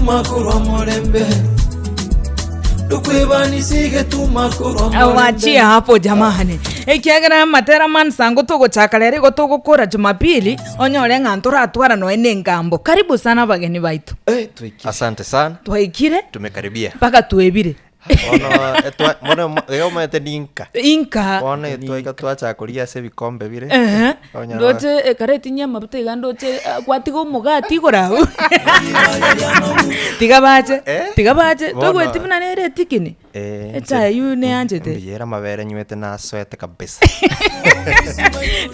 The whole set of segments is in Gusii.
getuma korwa morembe Ndokwebanisi getuma korwa morembe Wachia hapo jamani ekiagera amatera mansango togochaka rero igo togokora jumapili onyore ng'a ntoratwara noe na engambo karibu sana abageni baito Asante sana, twaikire tumekaribia. mpaka twebire Bono etwa bono mo- iga omanyete ninka. Inka. Bono etwaika twachaka korigia ase ebikombe bire. Ehe. Onyora- Ndoche ekareti nya amabuta iga ndoche eh, gwatiga omogati igoro abwo. Tiga bache, Eh? tiga bache. Bono- Togweti buna nere etikini. Eh, Echae eywo neanchete. Mbuya ere amabere nywete nasoete kabisa.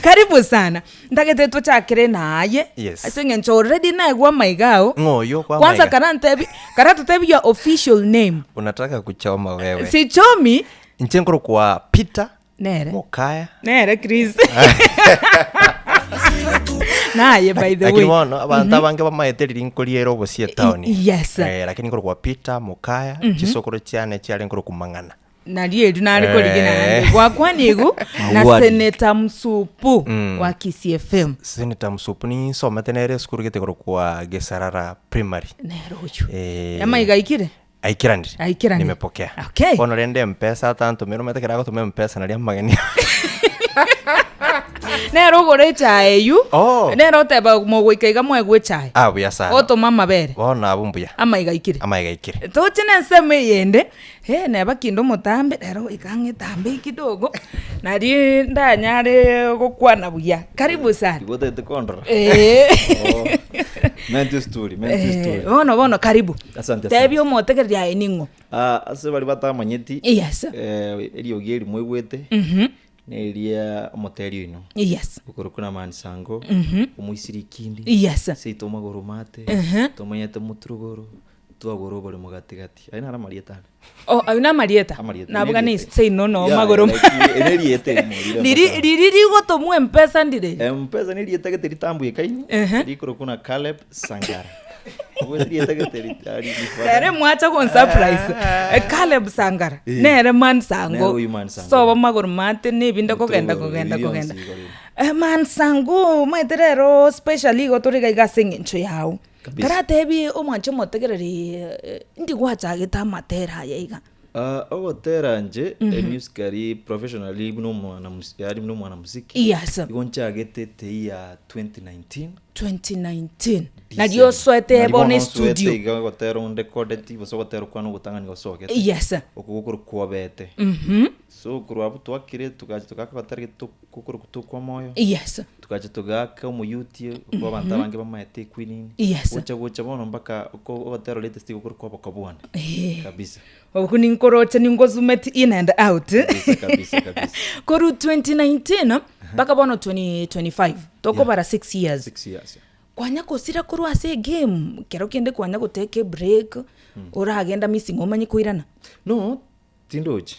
Karibu sana. Ntagete tochakere naye. Yes. Ase eng'encho already naigwa amaiga ao. Ng'o oyio kwa Kwanza amaiga? karantebi, karatotebi your official name. Unataka kuchoma wewe. Sichomi. Inche nkorokwa Peter Nere. Mokaya. Nere Chris. Naye by the Lakini way. bono abanto abange bamaete riria nkoriera obosie etown. Yes. Eh, lakini nkorokwa Peter Mokaya, chisokoro chiane chiare nkorokwa Mang'ana. Nario erio nare korigia Eh. naende. Gwakwanigwa na Mauadi. Senator Msupu wa Kisii FM. Senator Msupu ninsomete nere esukuru gete korokwa Gesarara Primary. Nere oyio. Eh. Amaiga aikire? Aikiranire. Aikiranire. Nimepokea. Okay. Bono rende mpesa atantomera omanyete ekero agotoma mpesa naria amageni. Nere ogore echae eywo, Oh. nere oteba mogoika iga moegwe echae. Ah buya sana. Otoma amabere. Bono abwo mbuya. Amaiga aikire. Amaiga aikire. Toche na ensemo eyende, eh neba kinde omotambe, rero goika ang'e etambe kidogo, nari ndanyare gokwana buya. Karibu sana. Igo otagete kondora? Eeh. Oh. Mente story, mente Eh, story. bono bono karibu. Asante, asante. Tebia omotegereri aye ning'o. Ah, ase baria batamanyeti Yes. eh, eriogi eri mwaigwete neria omoteri oino Yes. okorokwa na Man Sango omoisirikindi Yes. seito magoro mate tomanyete moturugoro twagora oboremo gati gati aye naro amarieta ane Oh, ayio namarieta Amarieta, nabuga ne nerieta. seino no Yeah, magoro like, nerieta erimo rire riri mpaka. riri rigotomwa mpesa ndire mpesa nerieta gete ritambuekaine Ehe. rikorokwa na Caleb Sangara Obwate rieta gete ri- ari- rifuata. Ere mwacha gonsurprise Eh, Caleb Sangara Eh. nere man Nere Sango oyu Man Sango. sobo magoro mate nebinde kogenda Mtoro, kogenda biri kogenda onsi igoro. Eh, man Sango omanyete rero specially igo tore iga iga ase eng'encho yao Kabisa. Karatebi omwanche omotegereri eh, ndi gwachagete amatera aya iga Ah, ogotera inche emusically professionally buna omwana mus- yaani buna omwana muziki Yes. igo nchagete the year 2019 2019 nario osoete bono estudio iga ogotera ondekodeti gose ogotera okwane ogotang'ani gosogete yes okwo gokorwa kwobete so korwa abwo twakire togacha togaka ogotera gete gokorwa tokwa moyo yes Togacha togaaka omoyuti okwo abanto abange bamaete equinini. Yes. Gocha gocha bono mpaka oko ogotera latest igo korwa kwaba kobwane. Eh. Kabisa. Obwo ninkoroche ningosumeti in and out. Kabisa kabisa kabisa. Korwa 2019 mpaka bono 2025 tokobara 6 years. 6 years. Yeah. Kwanya gosira korwa ase egame kero kende kwanya gotake ebreak oragenda missing omanye koirana. No, tindochi.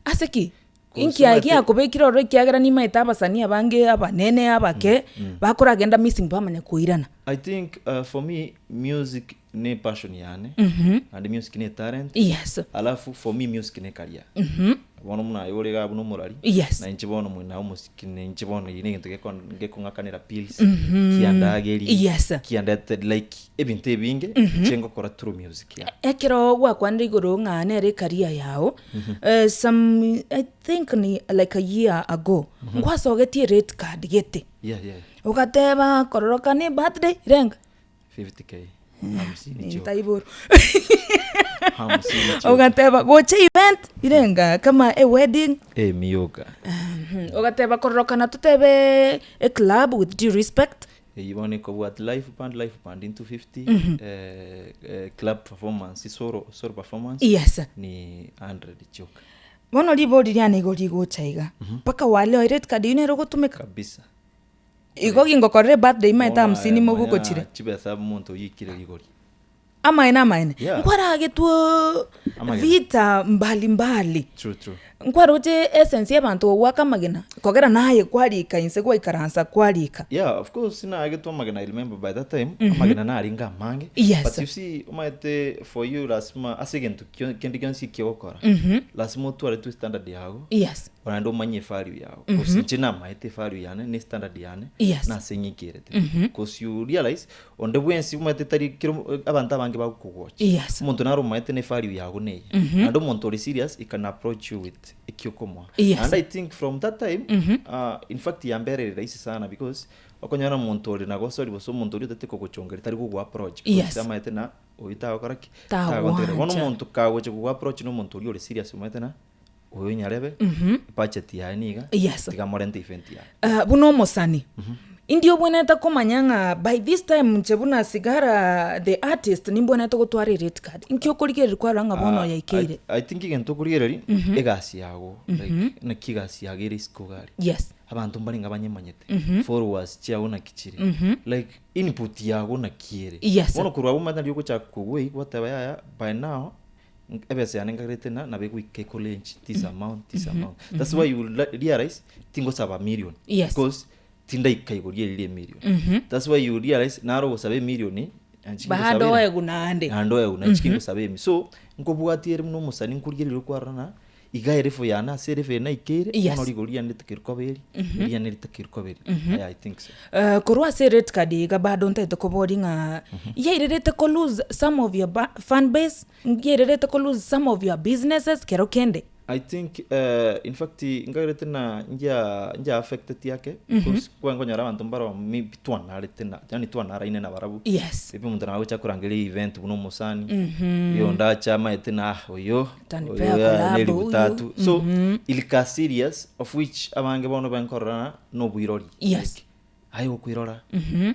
Ase ki? Inki aye giakobekire ororo ekiagera nimaete abasani abange abanene abake bakoragenda missing bamanya koirana. I think uh, for me music ne passion yane and music ne talent Yes. alafu for me music ne career bono buna aye ore iga buna omorari Yes. na inche bono mwene omosiki na inche bono eye negento gekon- gekong'akanera bills kiandageri Yes. kiandete like ebinto ebinge inche ngokora through music yeah. Ekero gwakwanire igoro ng'a nere ecareer yao, eh, some I think ni like a year ago, nkwasogetie rate card gete, Yeah, yeah. ogateba kororoka ne birthday renga? 50k hamsini chioka Ntaiboro. hamsini chioka Ogateba gocha event irenga kama ewedding, eh miyoka ogateba kororokana totebe eclub with due respect. Eyio bono ekobwati live band, live band in 250, eh, eh, club performance, solo, solo performance Yes. ni 100 chioka Bono ribori riane igo rigocha iga, mpaka waleo erate card eyio nere ogotumeka? kabisa. Igo gingokorera ebirthday maete Bono hamsini aya mobuko manya chire. chibesa omonto oyio aikire rigori. Amaene amaene, Yeah. nkwaragetwe Amagena. vita mbali mbali. True, true. Nkwaroche essence y'abanto gogoaka amagena, kogera naye kwarika inse gwaikaransa kwarika. Yeah, of course nagetwe amagena I remember by that time amagena narenge amange Yes. but you see omanyete for you lasima ase egento kio kende gionsi eki ogokora lasima otware tu standard yago Yes. naende omanye evalue yago cause inche namaete evalue yane ne standard yane Yes. nase ng'ikerete cause you realize Onde bwensi omanyete tari kera abanto abange bagokogocha. Yes. Omonto naro omanyete ne value yago neye. Naende omonto ore serious he can approach you with eki okomoa. Yes. Naende I think from that time in fact yamberire rahisi sana because okonyora omonto ore na gosori gose omonto oria otagete kogochongeria tari gogo approach Yes. because amaete na oyio tagokora ki? Tagwancha. Tagotegerera. Bono omonto kagocha kogo approach na omonto oria ore serious omanyete na oyo nyarebe ebudget yaye niga Yes. tiga morente event yaye. Ah, buna omosani indi obwenerete komanya ng'a by this time inche buna sigara the artist nimbwenerete gotwara erate card inki okorigereria kwarora ng'a bono Ah, yaikeire I, I think egento okorigereria egasi yago like naki egasi yago ere isiko iga aria yes abanto mbarenge abanyemanyete followers chiago naki chire like input yago naki ere Yes. bono korwa abwo omanyete nari ogochaka kogwa eywo gwateba yaya by now Ebesa yane nkagerete na nabo egoika ekorenchi this amount this amount that's why you will realize tingosaba million Yes. because tindaika igoro ria riria emillion that's why you will realize naro ogosaba emillion Bado oegwe naende. naende oegwe naende chikingosaba emi so nkobwatia ere buna omosani nkorigereria okwarora ng'a iga erefu yane ase erefu eye naikeire Yes. bono rigori riane ritakeire koba eri eriane ritakeire koba eri yeah, i think so Eh, korwa ase rate card iga bado ntaete koboria ng'a yairerete ko lose some of your ba fan base, yairerete ko lose some of your businesses kero kende? I think eh, in fact nkagerete na nja nja affected ake because kwa nkonyora abanto mbaro maybe twanarete na yaani twanaraine na barabwo Yes. maybe omonto nagocha korangeria event buna omosani oyo ondache amaete na ah, oyo Atanipea oyo collab neri huyu. butatu so ilika serious of which abange bono benkorora na obwirori Yes. Like, aye okoirora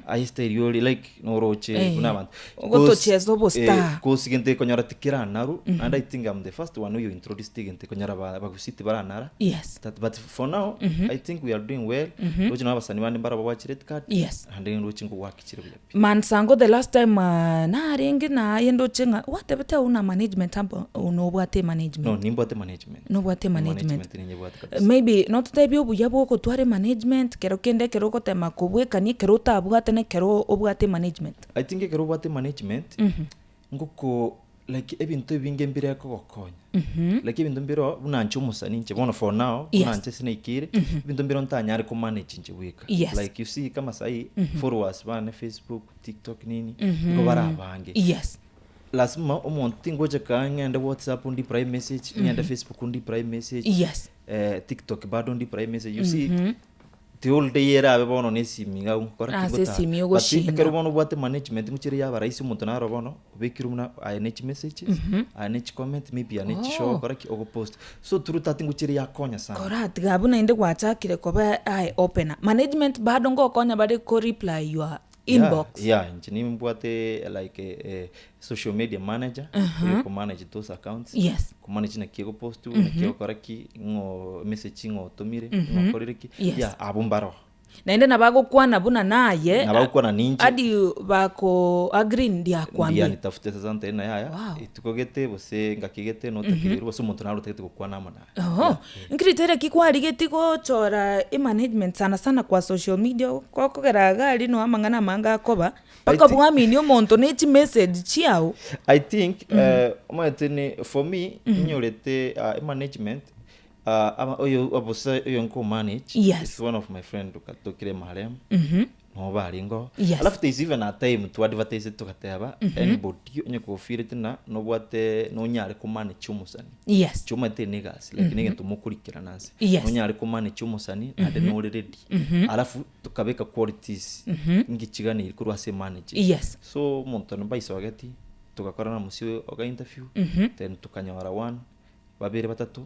aye style ore like noroche Eh, buna abanto ogotocheza obostar. eh, cause gento ekonyora tikiranaru and i think i'm the first one oyo introduced egento ekonyora ba- bagusii tibaranara Yes. That, but for now i think we are doing well roche na abasani bande mbaro babwachire card Yes. and roche nkogwakichire buya pi Mansango the last time uh, narenge naye ndoche ng'a watebete una management abo nobwate management no nimbwate management Nobwate management. management ninyebwate kabisa Maybe nototebie obuya bwa ogotwara emanagement kero kende ekero ogotema kobwekania ekero otabwate na ekero obwate emanagement. I think ekero obwate emanagement, ngoko like ebinto ebinge mbire ekogokonya. Like ebinto mbire buna inche omosani inche bono for now, buna Yes. inche ase naikeire, ebinto mbire ntanyare komanage inche bweka. Yes. Like you see kama sahi, followers bane Facebook, TikTok nini, nigo bare abange. Yes. Lasima omonto tingocha kaa ng'ende whatsapp ndi prime message, ng'ende facebook ndi prime message, Yes. eh, tiktok bado ndi prime message, you see the whole day erabe bono na esimi iga ngokora ki Ase ngotara. esimi But ogoshinda. ekero bono obwate management ngochire yaba rahisi omonto naro bono obekire buna aye ne chimessages, aye ne chicomment maybe aye ne chishow ogokora ki ogopost. So through that ngochire yakonya sana. Koratiga abwo naende gwachakire koba eye opener. Management bado ngokonya bare ko reply your inbox. Yeah, yeah, inche nimbwate like eh, social media manager oyo okomanage those accounts Yes. komanage naki egopostiwa naki egokora ki ng'o message ng'o otomire ng'o okorire ki Yes. yeah abwo mbaro Naende nabagokwana buna naye Nabagokwana ninche. adi bako agree Ndiya ndiakwambia. nitafute sasa ntere na yaya Wow. ituko gete gose ngaki gete notakereirwe gose omonto naro otagete gokwana amo naye Oho, nkiritere ki kwarigetie gochora emanagement sana sana kwa social media gokogera iga aria no amang'ana amange akoba mpaka bwaminia omonto ne chimessage chiao. I think eh, omanyete ni for me inyorete uh, emanagement uh, aba oyo obosa oyo nkomanage Yes. is one of my friend okatokire marehemu noo barengo Yes. alafu there is even a time twadvertise togateba anybody onye kofirete na nobwate nonyare komanage omosani Yes. chiomanyete na egasi like negento mokorikera ase Yes. nonyare komanage omosani naende nore ready alafu tokabeka qualities ngichiganeiri korwa ase manager Yes. so omonto nbaisogeti togakora na mosio oga interview then tokanyora one babere batato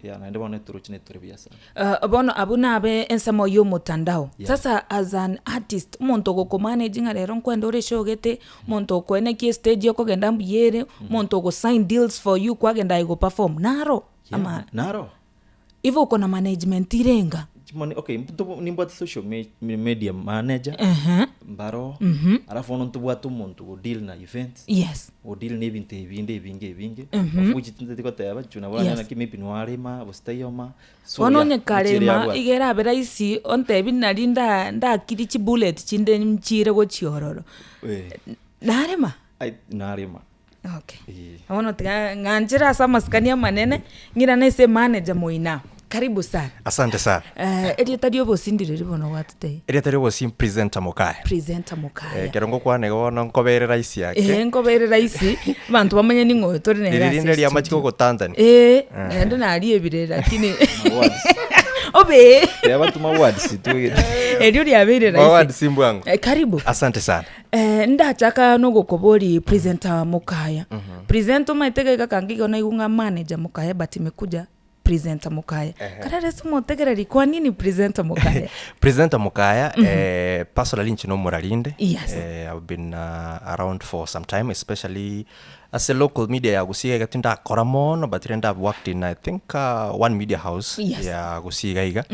yeah naende bono etorochi netore buya sana. Uh, bono abwo nabe ensemo ya omotandao Yeah. sasa as an artist omonto ogokomanage ng'a rero nkwenda ore eshogete omonto okoenekia estage okogenda mbuya ere omonto ogosign deals for you kwagenda aye goperform naro Yeah, ama naro igo oko na management ire enga. Chimani okay ntobo nimbwate social me- media manager mbaro alafu bono ntobwate omonto go deal na events Yes. go deal na ebinto ebinde ebinge ebinge of which tinteti goteba inche nabo Yes. naki maybe nwarema gose taioma so Bono yeah onye gochia ere karema yabwate. iga erabe rahisi ontebi nari nda ndakiri chibullet chinde nchire gochia ororo. Eh. Narema? Ai narema. Okay. Eh. Bono tiga ng'anchere ase amasikani amanene, ng'irane ase emanager moino. Karibu sana. Asante sana. Eh, erieta ria obosindi riria bono gwatotebia? Erieta ria obosi presenter Mokaya. Presenter Mokaya. Eh, ekero ngokwana igo bono nkobere rahisi ake. Eeh nkobere rahisi, abanto bamanye ning'o oyo tore nere Riria ase rinde ria estudio. amachiko ogotantania. Eeh, naende nariebire lakini Mawords. obe Teba tu mawords tu. erio riabeire rahisi. Mawords mbwango. Eh, karibu. Asante sana. Eh, ndachaka nogokoboria presenter Mokaya. Presenter omanyete gaiga kange igo naigwa ng'a manager Mokaya but imekuja presenter Mokaya. Kare ase omotegereri kwa nini presenter Mokaya? Presenter Mokaya, eh, personally inche nomorarinde. Yes. Eh, I've been around for some time especially ase local media ya Gusii iga tindakora mono but rende I've worked in I think one media house Yes. ya Gusii iga iga.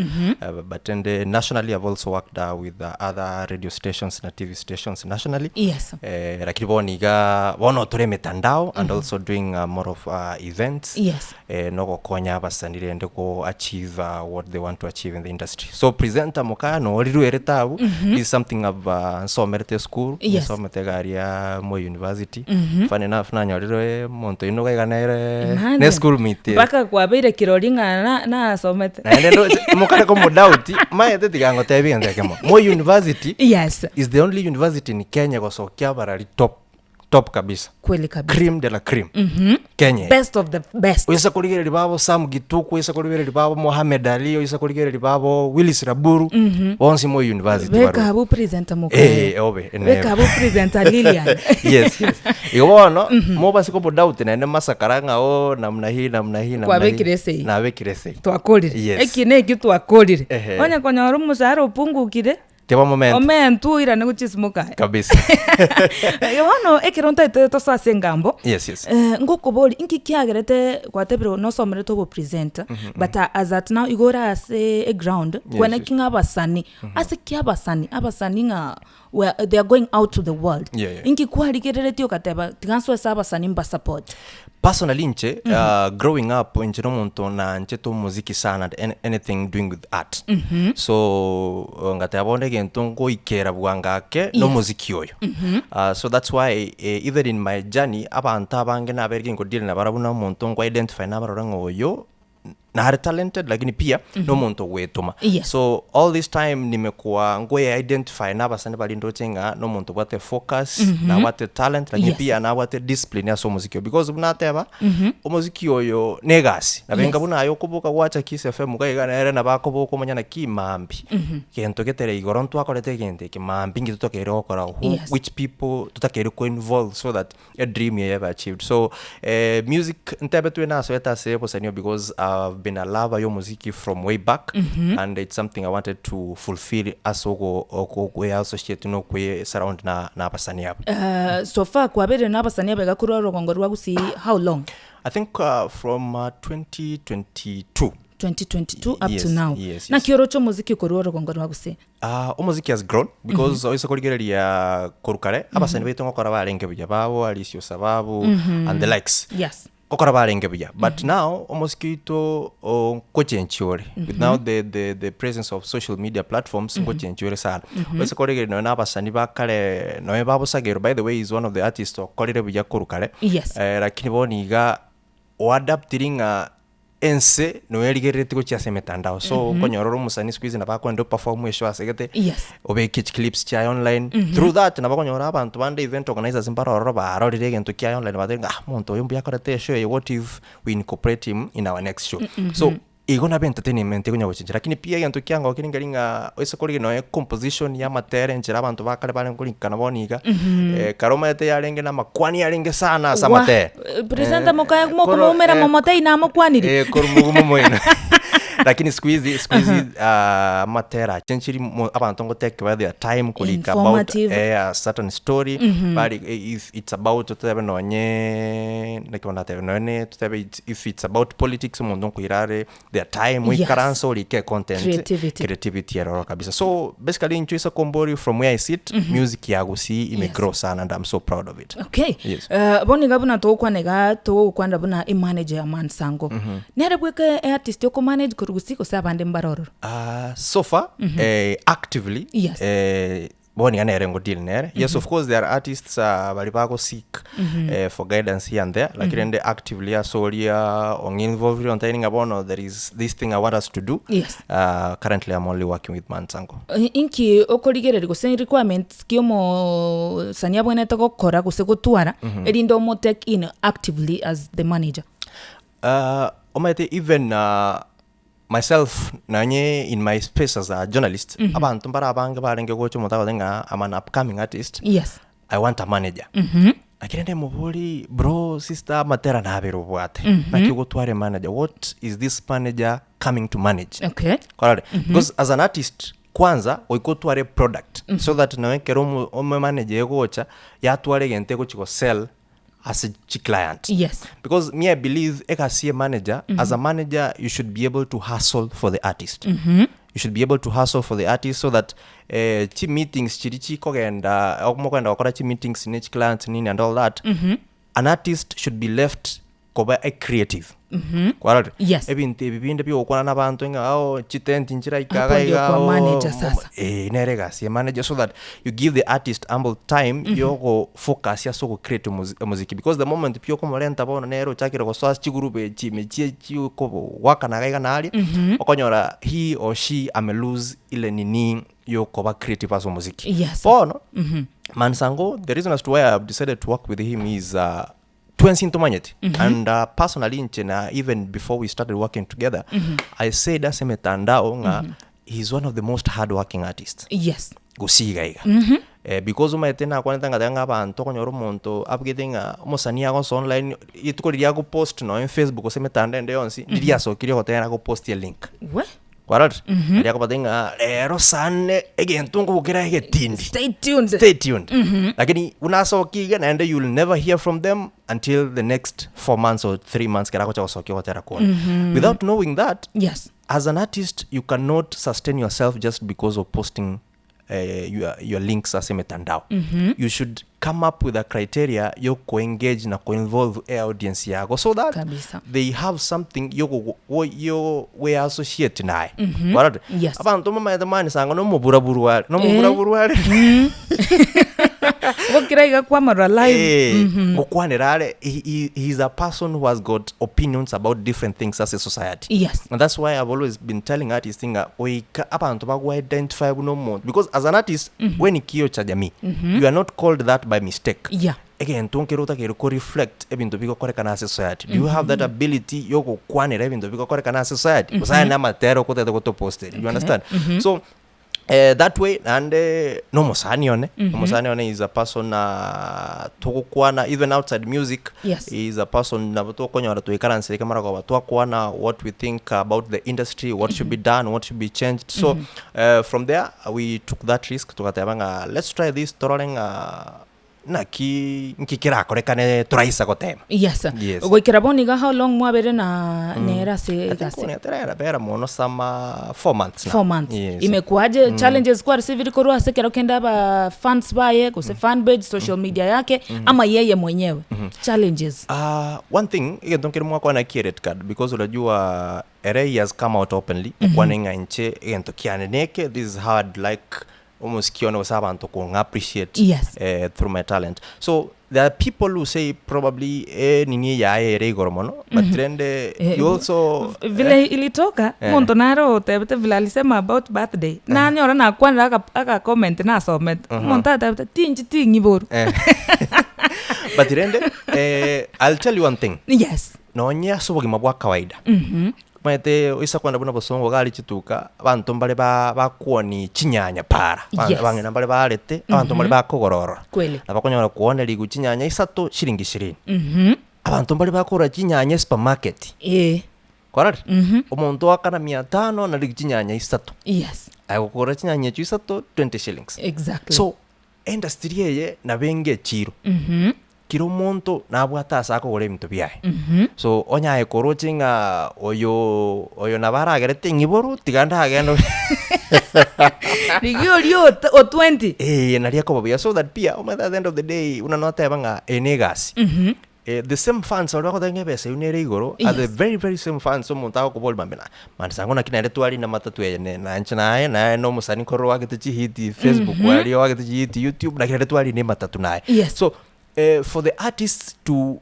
But rende nationally I've also worked with other radio stations na TV stations nationally. Yes. Eh, lakini bono iga bono tore emitandao and also doing more of events. Yes. eh, nogokonya abasani rende go achieve what they want to achieve in the industry. So presenter Mokaya norirwere tabu, this is something I've nsomerete esukuru, Yes. nsomete iga aria Moi University. Funny enough nanyorire omonto oino iga nere Imagine. ne school mate. Mpaka kwabeire kirori ng'a na- nasomete. Naende ndoche mokare komodoubt, maete tiga ngotebie egento ekemo. Moi University Yes. is the only university in Kenya gosokia abarari top. top kabisa Kweli kabisa. cream de la cream Kenya eye. Best of the best. Oise korigereria babo Sam Gituku, oise korigereria babo Mohamed Ali, oise korigereria babo Willis Raburu, bonsi Moi University Beka barwe. abwo presenter Mokaya. Eh, obe, nebe. Beka abwo presenter Lilian. yes, yes. Igo bono, mobase komodoubt naende masakara ng'a oh namna hii namna hii namna hii. Kwabekire esei. Nabekire esei. Twakorire. Yes. Eki na eki twakorire. Ehe. Onye konyora omoshahara opungukire. Teba omomente. Omentwe oirane gochia ase mokaye. Kabisa. Bono ekero ntaete tosoe ase engambo, Yes, yes. ngokoboria inki kiagerete gwatebire nosomerete obopresenter, but as at now igo ore ase eground, Yes, kwane yes. ki ng'a abasani, ase ki abasani, abasani ng'a we they are going out to the world, Yeah, yeah. inki kwarigereretie ogateba tiga nsoe ase abasani mbasupport. Personally inche, growing up inche nomonto nanchete omoziki sana and any anything doing with art. So ngateba bono egento ngoikera bwango ake nomoziki oyo. So that's why even in my journey abanto abange naberire nkodeal nabarabwo na omonto nko identify nabarora ng'a oyo nare talented lakini pia nomonto ogwetoma. Yes. So all this time nimekuwa nkoye identify na abasani baria ndoche ng'a nomonto obwate focus, nabwate talent lakini Yes. pia nabwate discipline ase omosiki oyo because buna nateba, omosiki oyo na egasi. Nabo enga Yes. buna aye okoboka gwacha Kiss FM iga iga nere nabo akoboka omanye naki mambia, gento getere igoro ntwakorete egento eke mambia inki totakeire gokora who Yes. which people totakeire ko involve so that edream eye ebe achieved. So music ntebe twe nasoete ase obosani because I've been a lover ya omoziki from way back and it's something I wanted to fulfill ase ogo ogo okwe associate na okwe surround na na abasani aba. So far kwabeire na abasani abaiga korwa orogongo rwa Gusii how long? I think from 2022. 2022 up Yes, to now. yes, yes. Naki oroche omoziki korwa orogongo rwa Gusii? Ah, omoziki has grown because oise korigereria korwa kare abasani baito ngokora barenge buya babo Alicia Osababu and the likes Yes. ngokora barenge buya but now omosiki oito oh, nkochenchia ore with now the, the, the presence of social media platforms nkochenchia ore sana oise korigereria nonya na abasani ba kare nonya ba Bosagero by the way is one of the artists okorire buya korwa kare Yes. eh, lakini bono iga oadaptiri ng'a ense noyo erigereretie gochia ase emetandao so okonyora ore omosani siku hizi nabo akoenda operform eshow asegete Yes. obeke chiclips chiaye online through that nabo okonyora abanto bande event organizers mbare ororo barorire egento kiaye online batebire ng'a ah omonto oyo mbuya akorete eshow eye what if we incorporate him in our next show so igo nabo entertainment ekonya gochenchia lakini pia egento kiangokire nkeri ng'a ase korigia nonye composition ya amatera enchera abanto ba kare bare nkorikana bono iga, kare omanyete yarenge na amakwani yarenge sana ase Wa, amatera. presenter mokae Koro mokomoumera momotebie namokwanirie. Korwa mogumo moino. Lakini siku hizi siku hizi ah, amatera achenchiri mo- abanto ngotake ba their time korika about Informative. eh, a certain story bari eh, if it's about totebe nonye naki bono ndatebe nonye totebe it's, if it's about politics omonto nkoira are their time Yes. oikaranse orike content Creativity. creativity eroro kabisa so basically inche ase kombori from where i sit music ya gusii ime Yes. grow sana and i'm so proud of it Okay. Yes. Eh, bono iga buna togokwana iga togokwanera buna emanager ya Mansango. Nere bweka eartist okomanage korwa gusii gose abande mbare ororo? Uh, so far eh, actively Yes. eh, bono iga nere ngodeal nere yes of course there are artists uh, bari bago seek eh, for guidance here and there lakini rende actively ase oria ong'involvire ontaini ng'a bono there is this thing i want us to do Yes. uh, currently i'm only working with mansango Eh, Inki okorigereria gose requirements ki omosani abwenerete gokora gose gotwara erinde omo take in actively as the manager? Uh, omanyete even uh, myself nonye in my space as a journalist mm -hmm. abanto mbare abange barenge gocha omonto agote ng'a I'm an upcoming artist Yes. I want a manager mm -hmm. Lakini rende mobori bro sister amatera nabere obwate mm -hmm. naki ogotwara emanager what is this manager coming to manage Okay. Kwarore mm -hmm. because as an artist kwanza goika otware product mm -hmm. so that nawe ekero omo- omomanager egocha yatwara egento egochi gosell ase chiclient Yes. because me i believe egasi ye manager mm -hmm. as a manager you should be able to hustle for the artist mm -hmm. you should be able to hustle for the artist so that eh, chi meetings chiri chikogenda mokogenda gokora chi meetings ne chiclient nini and all that mm -hmm. an artist should be left koba a creative mm -hmm. kwarorire Yes. ebinto ebi binde biogokwana na abanto ng'a oh chitenti nchiraika Hapo iga ndio iga kwa oh, manager sasa. eh, nere egasi ya manager so that you give the artist ample time mm -hmm. yogo focus ase ogo create omuziki because the moment pi okomorenta bono nere ochakire gosoa ase chigroup echi ime chie chikobwakana iga iga na aria mm -hmm. okonyora he or she ame lose ile nini yokoba creative ase omuziki Yes. bono mm -hmm. Mansango the reason as to why I have decided to work with him is uh, twensi ntomanyeti mm -hmm. and uh, personally inche na even before we started working together mm -hmm. I said ase emetandao ng'a mm -hmm. he's one of the most hard working artists Yes. gose iga iga mm -hmm. eh, because omanyete nakwanete ngateba ng'a abanto okonyora omonto abugete ng'a omosani agosoa online rituko riria agopost nonye facebook gose emetandao ende yonsi mm -hmm. riria asokirie ogoteba agopostie link We. Kwarorire? Aria akobatebia ng'a rero sane egento nkogokera egetindi. Stay tuned. Stay tuned. Lakini buna asokia iga naende you'll never hear from them until the next four months or 3 months ekero agocha gosokia ogotera konde. Without knowing that, Yes. as an artist you cannot sustain yourself just because of posting eh, your, your links ase emetandao. You should come up with a criteria yokoengage na koinvolve e audience yago so that Kabisa. they have something yogo yo we associate naye mm -hmm. Yes. abanto mamaete manisanga nomoburaburu are nomoburaburu are Gokira iga kwamarora live. Eh, gokwanera are he, he, he is a person who has got opinions about different things as a society Yes. and that's why i've always been telling artists ng'a goika abanto bago identify buna omonto because as an artist mm -hmm. we ni kioo cha jamii mm -hmm. you are not called that by mistake Yeah. egento nkere otakeire ko reflect ebinto bigokorekana ase society do you have that ability yogokwanera ebinto bigokorekana ase society gose aya namatera okotagete gotopostere you understand so eh, that way naende nomosani one omosani one is a person uh, togokwana even outside music Yes. he is a person nabo tokonyora twaikaransire ekero koba twakwana what we think about the industry what should be done what should be changed so uh, from there we took that risk togateba ng'a let's try this torore ng'a naki nki kerakorekane toraisa gotema Yes. Yes. Goikera bono iga how long mwabere na nere ase I think egasi? bono eterera mono some uh, 4 months now. 4 months. Yes. Imekuaje challenges kwa receive korwa ase kero kende aba fans baye gose fan page social media yake ama yeye mwenyewe challenges Uh, one thing egento nkere mwakwana ki red card because unajua ere he has come out openly mm -hmm. ng'a inche egento kiane neke this is how I'd like omosiki one gose abanto kong'a appreciate Yes. eh, through my talent so there are people who say probably eh, nini yaye ere igoro mono but rende Eh, you also vile ilitoka Eh. monto nare otebete vile alisema about birthday nanyora nakwanera aka- aka comment nasomete omonto atebete tinchi ting'iboru eh. but rende eh, I'll tell you one thing yes nonye ase obogima bwa kawaida maete oisa kwenda buna bosongo gari chituka abanto mbare ba bakuoni chinyanya para Ba- Yes. abang'ina mbare barete abanto mbare bakogorora Kweli. na bakonyora kuoneria igwe chinyanya isato shiringi ishirini abanto mbare bakogora chinyanya esupermarket eh. Kwarorire? Omonto oakana mia tano narigia chinyanya isato. Yes. Aye gokogora chinyanya echio isato, 20 shillings. Exactly. So, industry eye nabo enga echiro. Kera omonto nabwate ase akogora ebinto biaye. So, onye aye koroche ng'a oyo oyo nabo aragerete ng'iboru, tiga ndagende Rigia oria ot o 20. Eeh naria ekoba buya so that pia omanyete at the end of the day buna noteba ng'a eye na egasi. The same fans baria bagoteba ng'a ebesa eywo nere igoro are the Yes. very very same fans omonto agokoboria mambia na mani sango naki naende twarina matatu eye ne nanche naye naye na omosani nkorora oagete chihiti Facebook aria oagete chihiti YouTube naki naende twarina ematatu naye. Yes. So for the artists to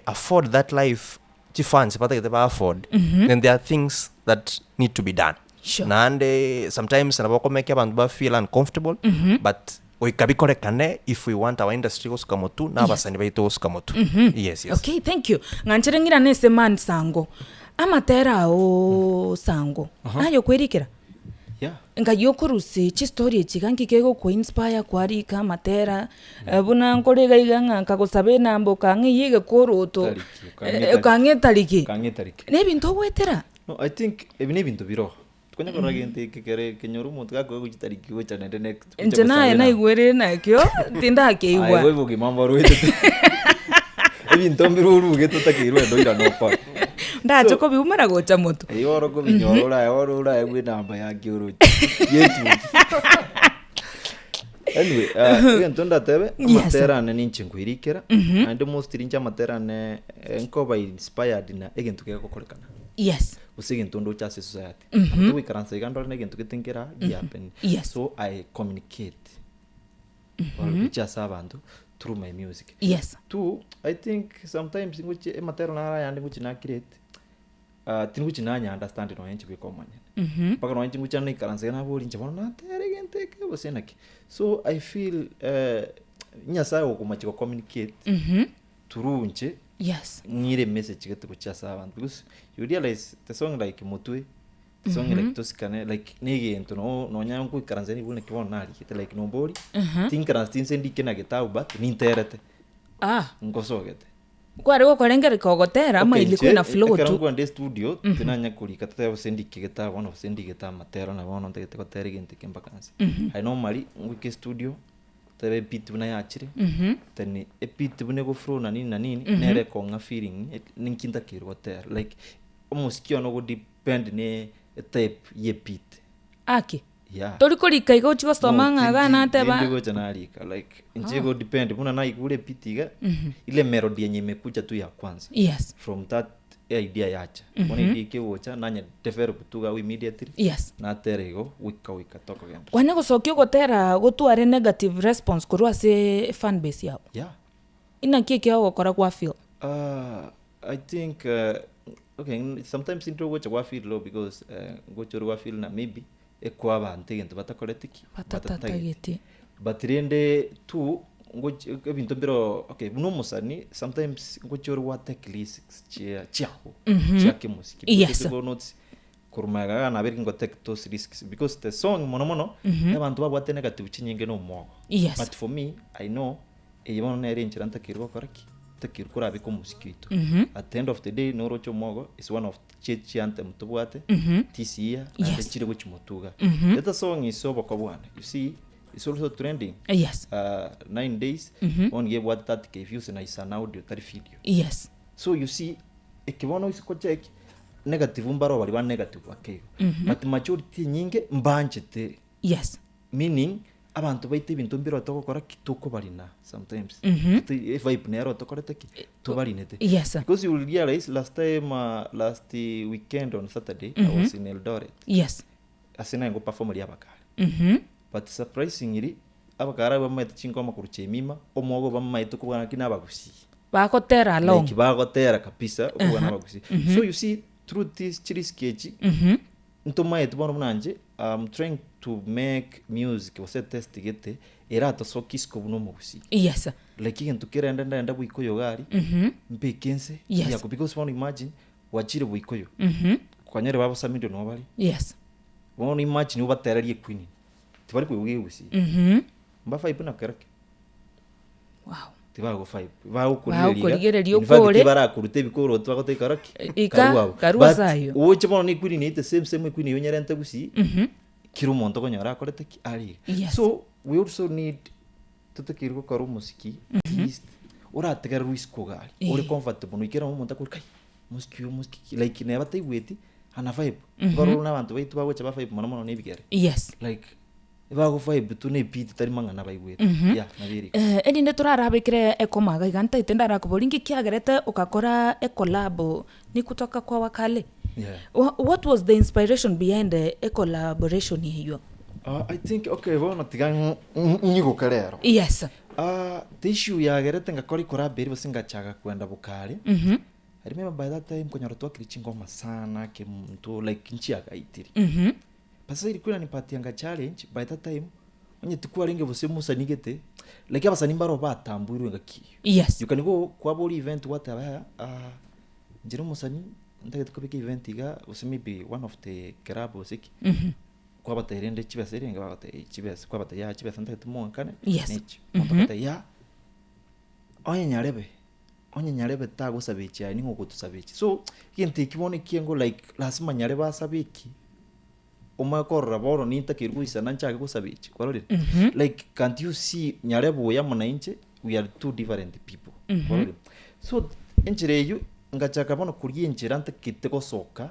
afford that life chifans batagete ba afford then there are things that need to be done. Sure. Naende sometimes nabo okomeke abanto ba feel uncomfortable but goika bikorekane if we want our industry gosuka motwe na abasani baito gosuka motwe. Yes, yes. Okay, thank you. Ng'anchere ng'irane ase man Sango. Amatera aoo Sango, aye okwerikera? Yeah. Nkai okorusia chistory echi iga nki kegokoinspire kwarika amatera, buna nkore iga iga ng'a nkagosaba enamba okang'a eywo egekoroto, Tariki, okang'a etariki. okang'a etariki. Okang'a etariki. Na ebinto ogoetera. No, I think ebi na ebinto bire oo. Tokonya korora gento eke kere kenyore omonto gakoa gochia tariki gocha naende next gocha Inche gosaba naye enamba. naigwerire nakio, Aye tindakeigwa. boigo obogima mborwetete. Ebinto mbire orugete otakeirwe ende oirane okore. Ndache So- kobiumera gocha motwe. Eyio oro kobinyora orae oro oraegwe enamba yake oroche yetuki. Anyway, egento ndatebe, Yes. amatera ane ninche nkoirikera, naende mostly inche amatera ane nkoba inspired na egento kegokorekana. Yes. Gose egento ndoche ase esociety. Nabo togoikaransa iga ndore na egento gete nkera giahappen. Yes. So I communicate or gochia ase abanto through my music. Yes. Two, I think sometimes ngochia amatero naro ayande ngochia na create, tingochia nanya understand nonya inche bweka omonyene. Mpaka nonya inche ngochia naikaransa iga naboria inche bono natere egento eke gose naki. So I feel Nyasaye ogokomachi go communicate through inche Yes. ng'ire emessage gete gochia ase abanto because you realize the song like motwe, the song like tosikane like na egento no nonya nkoikaransa nigo naki bono narigete like nombori, tinkaransa inse ndike na getabu but ninterete, Ah. ngosogete. Kware gokorengereka ogotera ama Okay, ilikuwa inche, ina flow ekero tu. nkwenda estudio, tinanya korika totebe gose ndike getabu bono gose ndigete amatero na bono ntagete gotera egento eke mpaka nse. I normally ngoika estudio, totebe ebeat buna yachire, then ebeat buna egoflow na nini na nini, nere ekong'a feeling ninki ntakeire gotera like omosiki one ogodepend ne etype ya ebeat. Aki? Yeah. Tori korika iga ochie gosoma No, ng'a iga tindi- nateba tindi gocha narika like inche igo depend buna naigure ebeat iga ile melody yenye imekuja tu ya kwanza Yes. from that idea yacha bono idea ekegocha nanye develop tu iga immediately Yes. natera igo goika goika tokogenda Kwane gosokia ogotera gotware negative response korwa ase fan base yabo. yeah Inaki ekia ogokora gwa feel? I think okay sometimes intwe ogocha gwa feel low because ngocha ore gwa feel na maybe ekoa abanto egento batakoreti ki? Batatatageti. But rende two ngochi ebinto mbiro okay buna omosani sometimes ngocha ore gwa take risks chia chiago chia kemosiki Yes. because go notice korwa magega iga nabeire ngo take those risks because the song mono mono abanto babwate negative chinyinge na omwogo Yes. but for me I know Eye bono nere enchera ntakeirwe gokora ki? Ntakeirwe korabeka omosiki oito. At the end of the day noroche omwogo is one of chie chianthem tobwate, tisiia, naende Yes. chire gochia motuga. That song is oboko bwane, you see is also trending Yes. 9 days, bono nigo ebwate 30k views na is an audio tari video. Yes. So you see, eke bono ase gocheck, negative mbaro baria ba negative bake igo, but majority enyinge mbanchete. Yes. Meaning, abanto baito ebinto mbire togokora ki tokobarina sometimes. Toti evibe nero tokorete ki tobarinete. Yes sir. Because you will realize last time last weekend on Saturday I was in Eldoret. Yes. Ase naye ngoperform ria abakare. But surprisingly abakare abwo bamaete chingoma korwa Chemima, omwogo bamaete kobwana ki na abagusii. Bagotera along. Like bagotera kabisa okobwana abagusii. So you see through this chirisk echi Ntomaeti bono buna inche am trying to make music gose test gete eratosokie isiko buna omogusii. Yes. Like egento kerende ndagende boikoyo iga aria, mbeke ense Yes. yako because bono imagine gwachire boikoyo, kwanyore babo Samidoh noo bare, Yes. bono imagine obatererie equeen, tibari koigwa egegusii, mbafae buna kerokio. Wow. Tibago vibe. Bagokorigereria iga. Bagokorigereria In fact, okore. tibarakoruta ebikoroto bagoteba ikara ki? Ika, Karua abwo. karua But, ase aywo. oche bono na equeen eye the same same equeen eywo onyerente gusii, kera omonto okonyora akorete ki? Are iga. Yes. So, we also need totakeire gokora omosiki at least orategererwe isiko iga aria, ore comfortable noikera omonto akore kai, omosiki oyo omosiki ki, like neba taigweti, ana vibe. Nkorora buna abanto baito bagocha ba vibe mono mono na ebigere. Yes. Like, ebago vibe tu na ebeat tari mang'ana baigwete. Yeah, nabo ere igo. Eh, erinde torarabekere ekoma iga iga ntaete ndarakoborie nki kiagerete ogakora ecollabo ni kutoka kwa wakale? Yeah. What was the inspiration behind ecollaboration eywo? Ah, I think okay bono tiga nyigoke rero. Yes. Ah, the issue yagerete ngakora ecollab eria gose ngachaga kwenda bokare, I remember by that time konyora twakire chingoma sana kemunto like nchiagaitire. But sasa ilikuwa inanipatianga challenge by that time onye tikwarenge gose mosani gete like abasani mbaro batambuirwe ngaki eyio. Yes. You can go kwabora event gwateba yaya ah inche nomosani ntagete kobeka event iga gose maybe one of the club gose ki, kwabatebia rende chibesa erenge bagotebi chibesa kwabatebia yaya chibesa ntagete moakane Yes. nechi. Omonto agotebia yaya onye nyarebe onye nyarebe tagosaba echi aye ning'o ogotusaba echi. So egento ekio bono ekiengo like lasima nyarebe asabe eki, omanye korora bono nintakeire goisana nchake gosaba echi kwarorire? Like can't you see nyarebe oyo amo na inche we are two different people kwarorire? So enchera eywo ngachaka bono koria enchera ntagete gosoka,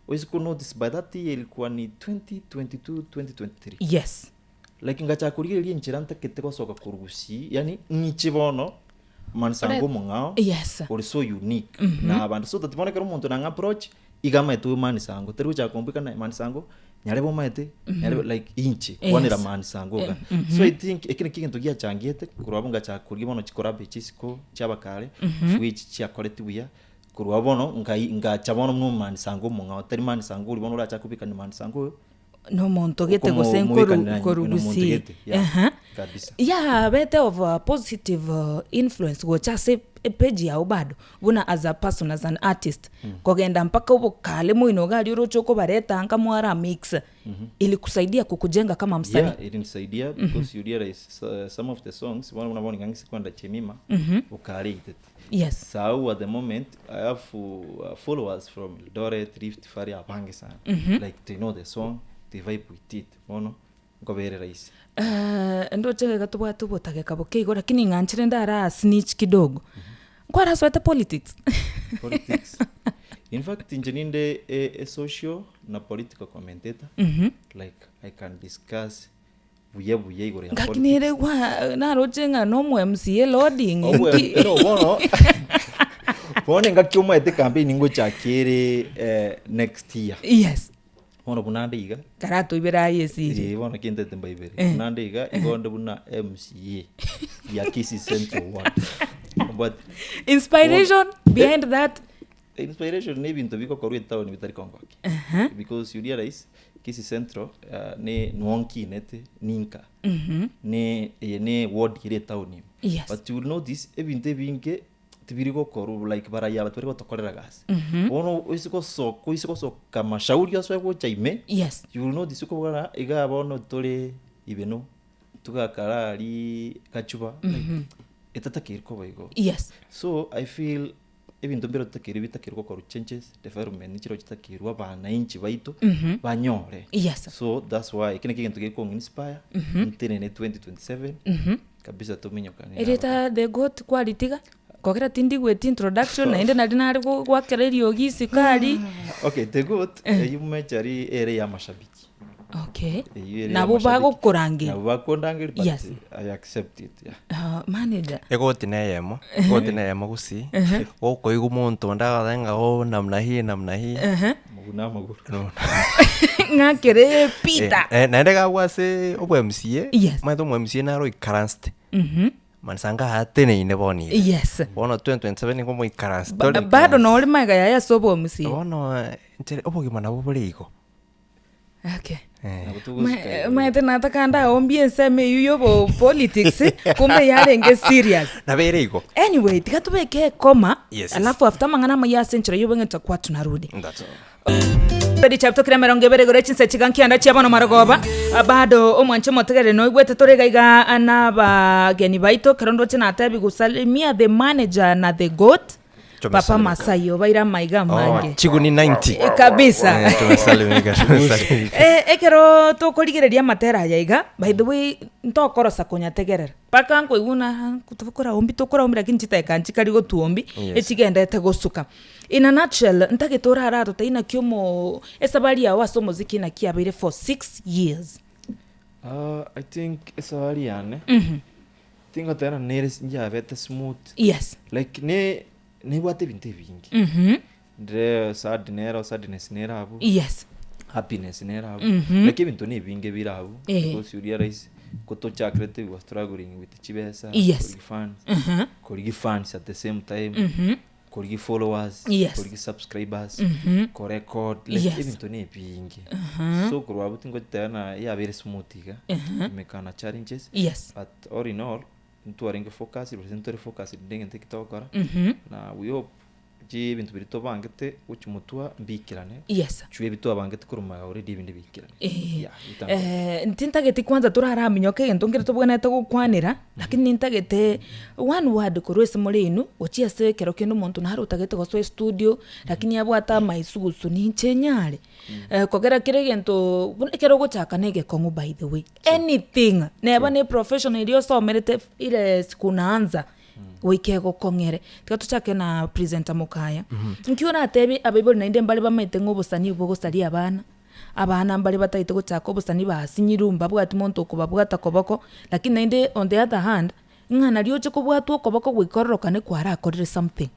oise ko notice by that year ilikuwa ni 2022, 2023. Yes. Like ngachaka korigereria enchera ntagete gosoka korwa gusii, yaani ng'iche bono mansango Ore- omong'ao Yes. ore so unique na abanto so that bono ekero omonto nang'a approach iga amaete oyo man sango tari gochaka kombweka naye man sango nyarebe omaete nyarebe like inche kwanera Yes. man sango iga so i think eki nakio egento giachangiete korwa abwo ngachaka korigia bono chicollab echi isiko chiabakare which chiakoreti buya korwa abwo bono ngai ngacha bono buna oman sango omong'ao tari man sango oria bono orachake kobekana man sango oyo Nomonto gete gose Okomoikania nkoru nomonto gusii. gete, yeah, Aha. kabisa. Yabete of a positive influence gocha ase epage yago bado buna as a person as an artist kogenda mpaka obokare moino iga aria oroche okobareta nka mwara mix ilikusaidia kukujenga kama msanii? Yeah, ilinisaidia because you realize some of the songs bono buna bono iga ng'ise kwenda Chemima okare eitete. Yes. Sau at the moment I have followers from Eldoret, Rift Valley abange sana. Like they know the song, they vibe with it. Bono nkobere rahisi. Eh, ndoche iga tobwate obotageka boke igo lakini ng'anchire ndara snitch kidogo. Nkwarasoete politics? Politics. In fact inche ninde a, a social na political commentator. Like I can discuss buya buya igoro ya Ngaki politics. nere gwa naroche ng'a nomo MCA loading Obwe- nki? no, bono bono engaki omaete campaign ngochakere eh, next year Yes. bono buna nde iga Karatoibere aye esiri. Eh, bono kintete mbaibere buna nde iga igo nde buna mca ya Kisii Central Ward but Inspiration behind that Inspiration na ebinto bigokorwa etown bitari kongokia because you realize Kisii Central ne noo nkinete ninka ne eye ne ward ere etown ime Yes. but you will notice ebinto ebinge tibiri gokorwa like barayi aba tibari gotokorera gasi bono oise gosoka oise gosoka mashauri osoe gocha ime Yes. you will notice okobora iga bono tore ibeno togakara aria gachuba like etatakeire koba igo Yes. so i feel Ebinto mbire totakeire bitakeirwe gokorwa changes, development nchire chitakeirwe abananchi baito banyore. Yes. So that's why eki nakio egento gekong inspire ntenene 2027 kabisa tominyokane na Erieta the goat kwaritiga kogera tindigweti introduction naende nari nare go- gwakera eriogi isiko aria. Okay, the goat eywo mechari ere ya mashabiki. Okay. Eywo ere Nabo ya mashabiki. bagokorangeria. Nabo bakondangeria but Yes. I accept it. Yeah. Ah, manager. Egoti na eyemo, egoti na eyemo gusii, gokoigwa omonto onde agote ng'a oh namna hii namna hii. Amaguru na amaguru. Ng'akere Peter. Eh, naende iga abwo ase obo MCA, Yes. omanyete omo MCA naro oikaransete, maanisha nga ateneine bono iga. Yes. Bono 2027 nigo omoikaransete Ba- ore bado nore magega yaye ase obo MCA. Bono nchere obogima nabo bore igo. Okay. Nabo togosika igo. Maete nataka ndaombie ensemo eywo ya obo politics kumbe yarenge serious. Nabo ere igo. Anyway, tiga tobeke ekoma Yes. alafu after amang'ana amaya ase enchera ya obong'e tutakuwa tunarudi. That's all. Richapto kera emerongo ebere igoro echinsa chiga nkianda chia bono marogoba. Bado omwanche omotegereri noigwete tore iga iga na abageni baito ekero ndoche natebi gusalimia the manager na the goat Papa Tumesalimika. Masai obaire amaiga amange. Oh, chiguni 90. Eh, kabisa. Eh, tumesalimika, tumesalimika. Eh, ekero tokorigereria amatera aya iga by the way ntokorosa konyategerera mpaka nkoigwa buna tokoraombi tokoraombi lakini chidakika nchikari gotuombi Yes. echigendete gosuka. In a nutshell ntagete orare totebie naki omo esabari yago ase omoziki naki yabeire for six years. Ah, I think esabari yane tingoteba nere yabete smooth Yes. like ne nebwate ebinto ebinge Mhm. ndire sad nero sadness nere abwo Yes. happiness nere abwo like ebinto na ebinge bire abwo Eh. because you realize kotochakerete we were struggling with chibesa Yes. korigi fans korigi fans at the same time korigi followers Yes. korigi subscribers korecord like Yes. ebinto na ebinge so korwa abwo tingoteba na yabere smooth iga imekana challenges Yes. but all in all ntwarenge focus gose ntore focus rinde egento eki togokora na we hope chi ebinto biria tobangete gochia motwa mbikirane Yes. chwe ebi twabangete korwa magega already ebinde bikirane Eh, Yeah, we thank God. eh, ntintageti kwanza toraraminyoka egento nkere tobwenerete gokwanera lakini nintagete one word korwa ase more inwe gochia ase ekero kende omonto nare otagete gosoa estudio lakini abwate amaisugusu ninche nyare Eh, kogera kera egento buna ekero ogochaka na egekong'u by the way anything neba na eprofession eria osomerete ire siku unaanza goika egokong'ere. Tiga tochake na presenter Mokaya, nki oratebie abaibori naende mbare bamaete ng'a obosani obo bogosaria abana, abana mbare batagete gochaka obosani basinyirwe mbabwati monto okobabwata koboko, lakini naende on the other hand, ng'a nari oche kobwatwa okoboko goika ororokane kwarakorire something.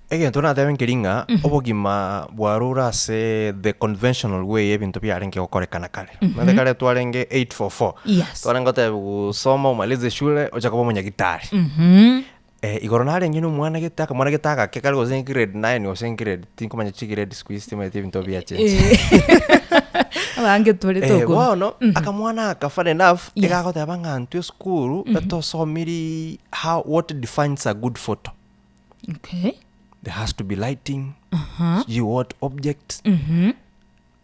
Egento natebe nkeri ng'a obogima bwarure ase the conventional way ebinto biarenge gokorekana kare. Omanyete kare twarenge 844. Yes. Twarenge gotebiwa soma omalize shule oche koba omonyagitari. Igoro narenge na omwana gete akamwana gete agake kare gose grade nine gose grade tinkomanya chigrade siku hizi timanyeti ebinto biachenchire. Abange tore tokonywa. Bono akamwana aka funny enough Yes. iga agoteba ng'a intwe esukuru etosomiri how what defines a good photo. Okay. There has to be lighting, sijui what object.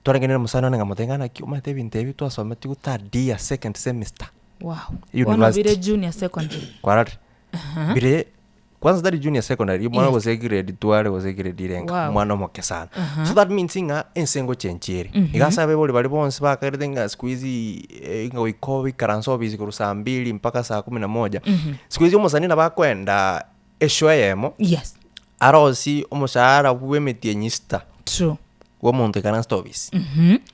Twarenge nere omosani one nkamotebia ng'a naki omanyete ebinto ebi twasometigwe third year second semester. Wow. Bono University. bire junior secondary. Kwarorire? Bire kwanza tari junior secondary omwana Yes. gose grade tware gose grade irenga Wow. omwana omoke sana. So that means ng'a ense ngochenchia ere. Iga ase abaibori baria bonsi bakagerete ng'a siku hizi ng'a goika oikaranse obisi korwa saa mbili mpaka saa kumi na moja. Siku hizi omosani nabo akoenda Eshoa eyemo, Yes. arosie omoshahara bw'emetienyi sita True. bw'omonto oikaransete obisi.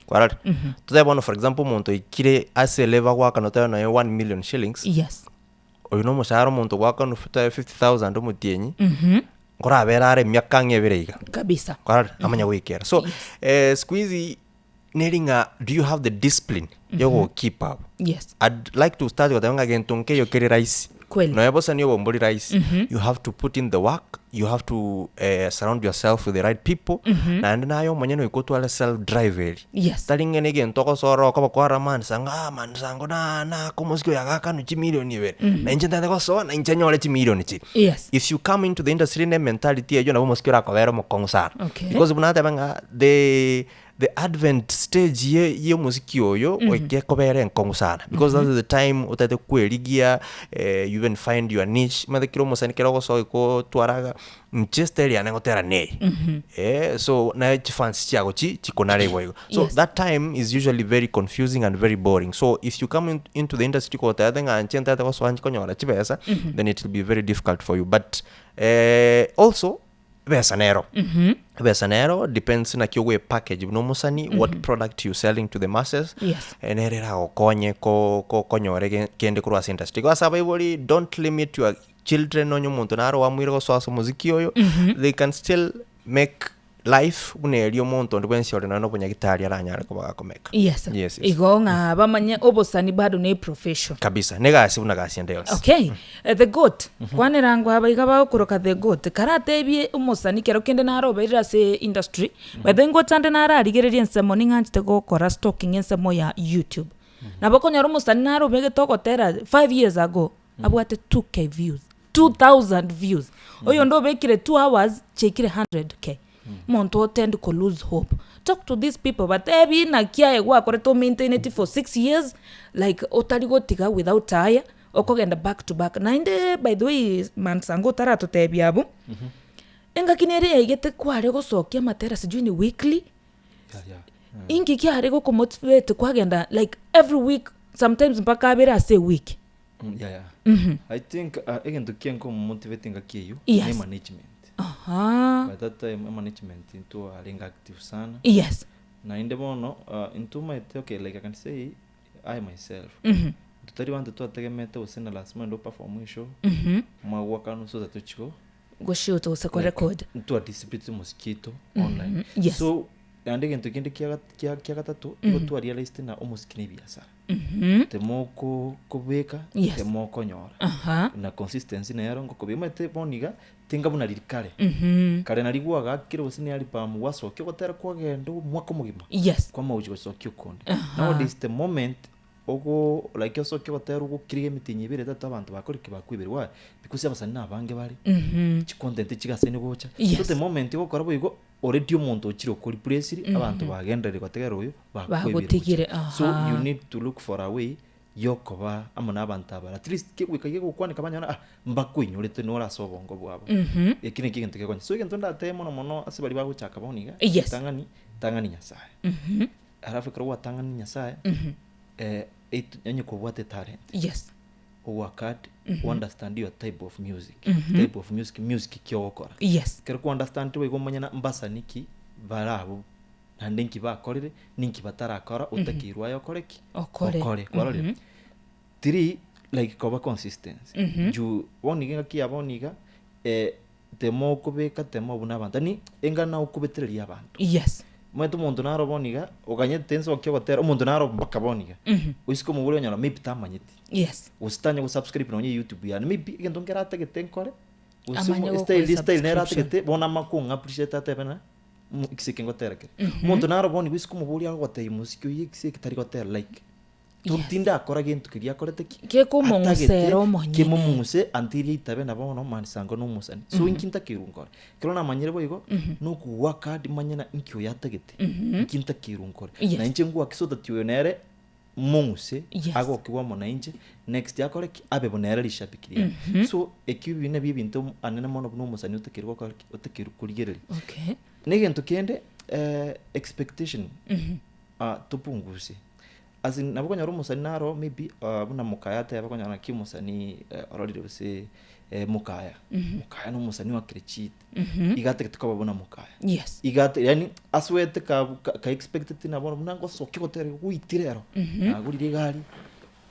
Kwarorire? Totebe bono for example omonto oikire ase elevel agoakana otebe nonya one million shillings, Yes. oyio na omoshahara omonto ogoakanwa tobe fifty thousand omotienyi, nkorabere are emiaka ang'e ebere iga. Kabisa. Kwarorire? Amanye goikera. So, siku hizi neri ng'a do you have the discipline ya go keep up? Yes. I'd like to start goteba ng'a gento nkeiyo kere rahisi. Kweli. Nonya bosa nigo obombori rahisi. You have to put in the work, you have to eh, surround yourself with the right people, naende naye omonyene goika otware self drive eria. Yes. Tari ng'a na egento ogosoa okoba kwarora man sango ah man sango na naka omosike oyo agakanwa chimilion ibere, na inche ntagete gosoa na inche nyore chimilion chiria. Yes. If you come into the industry na ementality eywo nabo omosike orakobere omokong'u sana. Okay. Because buna nateba ng'a the the advent stage ye ye omosiki oyo goika ekobera enkong'u sana because that is the time otagete kwerigia eh, you even find your niche omanyete kera omosani kero ogosoa goika otwara iga inche style yane ngotera neye eh, so naye chifans chiago chi chikonare igo igo so Yes. that time is usually very confusing and very boring so if you come in, into the industry kotebete ng'a inche ntagete gosoa nchi konyora chibesa then it will be very difficult for you but eh, also Ebesa nero. Ebesa nero depends naki ogoe package buna omosani, what product you selling to the masses. Yes. Eh, nere eragokonye ko- ko- konyora ege- kende korwa ase industry. Igo ase abaibori don't limit your children onye omonto naro oamuire gosoa ase omoziki oyo, they can still make life buna eria omonto onde bwensi ore nonye na obonyagitari aranyare koba gakomeka. Yes. Yes, yes. Igo ng'a bamanye obosani bado ne profession. Kabisa, negasi buna gasi ende yonsi. Okay. Eh, the goat kwanera ngwa abaiga bagokoroka the goat karatebie omosani kero kende narobeire ase industry by the way ngocha nde nararigereria ensemo ning'anchete gokora stalking ensemo ya youtube nabo okonyora omosani narobegete ogotera five years ago abwate 2k views 2000 views oyonde obekire 2 hours chiaikire 100k. Omonto otend ko lose hope. Talk to these people batebi naki aye gwakorete omaintaineti for 6 years like otari gotiga without tire, okogenda back to back. Naende by the way Mansango otaratotebia abwo, engaki nere yaigete kware gosokia amatera sijui ni weekly, inki kiare gokomotivate kwagenda like every week sometimes mpaka abere ase ewiki. Yeah, yeah. I think egento kiange komotivate engaki eywo, ne management. By that time emanagement ntwarenge active sana. Naende bono intwe omanyete okay like I can say I myself, intwe tari banto twategemete gose na lazima ende operform eshow, omwaka nusu gose tochi go Goshoot gose korecord. Ntwa distribute omosiki oito online. So naende egento kende kia kia kia gatato, igo twarealized ng'a omosiki na ebiasara. Temoko kobeka, temokonyora. Na consistency nero ngokobeka, omanyete bono iga, tinga buna riria kare. Kare nari gwagakire gose ne album gwasokia ogotera kwagenda omwaka omogima. Kwamanya gochia gosokia okonde. Nowadays the moment ogo like osokie ogotera ogokiriga emitinyi ebere etato abanto bakore ki? Bakoiberwa. Why? Because abasani na abange bare, chicontent chigasaine gocha. So the moment ogokora boigo, already omonto ochire okoreplace abanto bagendereri gotegerera oyo, bakoiberwa Bagotigire, gocha. So you need to look for a way yokoba amo na abanto aba. At least kegoika gegokwaneka banyora ah, mbakoinyorete nore ase obongo bwabo. Eki nakio egento kegonya. So egento ndatebe mono mono ase baria bagochaka bono iga, ritang'ani, tang'ani Nyasaye. Alafu ekero gwatang'anire Nyasaye, it onye kobwate etalent, ogoaka hard, o understand your type of music, type of music, music ki ogokora. Ekero kwa understand boigo omanye na mbasani ki bare abwo, naende nki bakorire, ninki batarakora, otakeirwe aye okore ki? Okore. Okore, kwarorire? Three, like koba consistency, juu bono iga engaki ya bono iga, tema okobeka tema buna abanto yaani engana okobetereria abanto. Omanyete omonto naro bono iga, oganyete ensoki ogotera, omonto naro mpaka bono iga, oisike omobori onyora maybe tamanyeti. Gose tanya gosubscribe nonye youtube yane, maybe egento nkere atagete nkore, gose Amanye mo gokora estyle estyle nere subscription. atagete, bono ama kong'a appreciate atebe ng'a ekise eke ngotera kere. Omonto naro bono iga oisike omobori agogotebia mosike oyio ekise eke tari gotera like. Tindakora gento keria akorete ki? Gekomong'usera omonyene. Kemomong'use until aitabe na bono mansango na omosani. So inki ntakeirwe nkore? Ekero namanyire boigo, nokogoaka hard manye na inki oyo atagete, inki ntakeirwe nkore. Yes. Na inche ngoake so that oyo nere mong'use, Yes. agokigwe amo na inche, next akore ki? Abe buna ere rishabiki riane. So ekio ebi nabio ebinto anene mono buna omosani otakeirwe gokora ki? Otakeirwe korigereria. Na egento kende, expectation, topungusie. As in nabo okonyora omosani naro maybe buna mokaya ateba okonyora naki omosani ororire gose mokaya, mokaya na omosani oakire chiit, iga atagete koba buna mokaya. Iga ate yaani aswete ka ka expecteti na bono buna ngosokia gotera iga goitire ero, nagorire egari,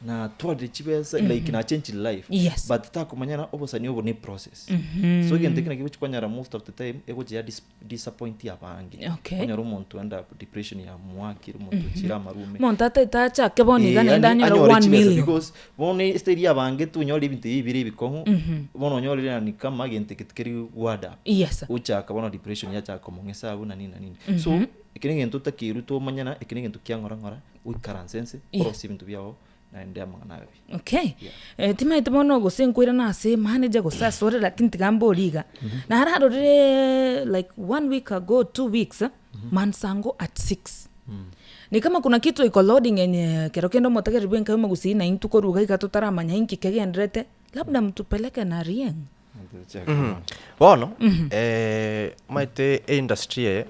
natwarire chibesa like nachangire life. But takomanya ng'a obosani obo ne eprocess. So egento ekio nakio egochi konyora most of the time egochi ya dis. disappoint abange. Onyore omonto end up depression yamoakire, omonto ochire amarume. Omonto ataete achake bono iga Eh, naende yaani anyore anyore one chibesa million. because bono estage yabangetwe onyore ebinto ebi bire ebikong'u, bono onyorire yaani kama egento eke tikeri go add up. Ochaka bono depression yachaka komong'esa abwo na nini na nini. So, eke na egento otakeirwe tomanye ng'a eke na egento kia ng'ora ng'ora, oikaranse nse, orosie ebinto biago naende amang'ana abe buya. Okay, timaeti bono gose nkoirana ase manager gose ase ore lakini tiga mbori iga, nararorire like one week ago 2 weeks, Mansango at 6. Ni kama kuna kitu iko loading enye kero kende omotegereri bwa enka ya omogusii na intwe korwa iga iga totaramanya inki kegenderete, labda mtupeleke na rieng. Bono, omanyete eindustry eye,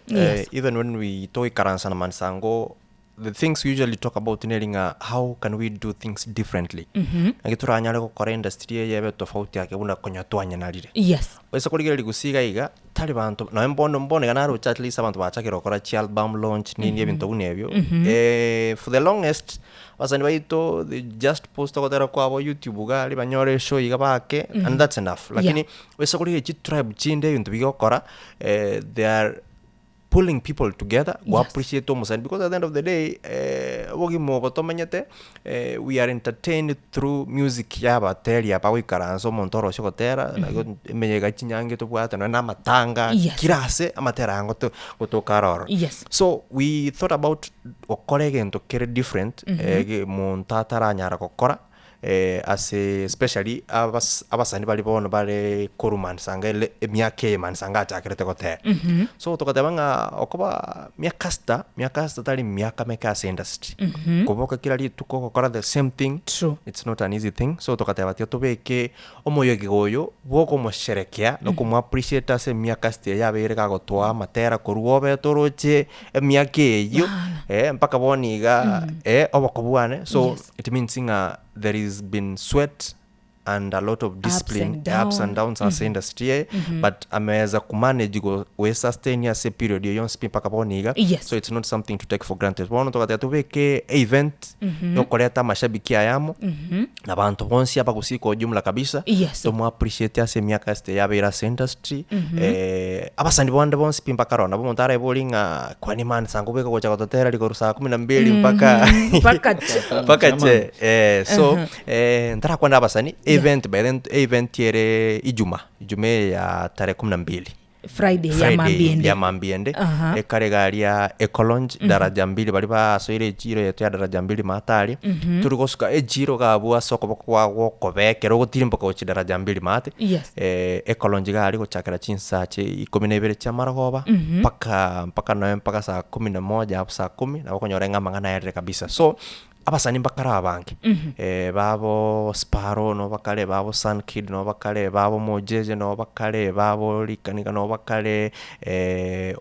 even when we togoikaransa na Mansango, the things we usually talk about neri ng'a how can we do things differently. Naki toranyare gokora industry eye ebe tofauti ake buna konya twanyenarire. Oise korigereria gusii iga iga, tari banto nonye mbono mbono iga naroche at least abanto bachakire gokora chialbum launch nini ebinto buna ebio, for the longest, abasani baito they just post ogotera kwabo youtube iga aria banyore eshow iga baake and that's enough. Lakini oise korigereria chitribe chinde ebinto bigokora, they are pulling people together, go appreciate omosani because at the end of the day, obogima obo tomenyete, we are entertained through music ya abateri aba bagoikaransa omonto orosie ogotera, nario emeyega chinyangi tobwate nonye na amatanga, kera ase amatera aya ngoto gotoka aro ororo. So we thought about gokora egento kere different, monto ataranyara gokora. Ase especially abas abasani baria bono bare korwa mansanga ele emiaka eye mansanga achakerete gotera. So togateba ng'a okoba miaka sita, miaka sita tari miaka meke ase industry. Koboka kera rituko ogokora the same thing, True. it's not an easy thing. So togateba tiga tobeke omoyega oyo bwa okomosherekea na okomo appreciate ase emiaka sita eye yabeire gagotoa amatera korwa obete oroche emiaka eyio, mpaka bono iga oboko bwane so Yes. It means ng'a there is been sweat and a lot of discipline and ups and down. downs ase industry eye but ameweza kumanage go gwesustain ase period eyo yonsi pi mpaka bono iga Yes. so it's not something to take for granted bono togateba tobeke event yokoreta amashabiki aya amo na abanto bonsi abagusii kwa ujumla kabisa Yes. tomo appreciate ase emiaka esete yabeire ase industry abasani bonde bonsi pi mpaka roro nabo omonto araebori ng'a kwani man sango bweka gocha gototera rigoro saa kumi na mbili mpaka Mpaka che. mpaka che eh, so ntarakwana abasani event by then event ere ijuma ijuma eye ya tarehe kumi na mbili Friday ya Friday mambiende. ya mambiende Aha. ekare garia ecolonge daraja mbili baria basoire echiro yetu ya daraja mbili maate aria tori gosuka echiro iga abwo ase okoboko kwa gokobee ekero ogotirimboka gochia daraja mbili maate Yes. ecolonge iga aria gochakera chinsa chia ikomi na ibere chia amarogoba mpaka mpaka noe mpaka saa kumi na moja hapo saa kumi nabo okonyora ng'a amang'ana aerire kabisa so Abasani mbakare abange, babo Sparrow nabo bakare, babo Sunkid nabo bakare, babo Mojeje nabo bakare, babo Rikanika nabo bakare,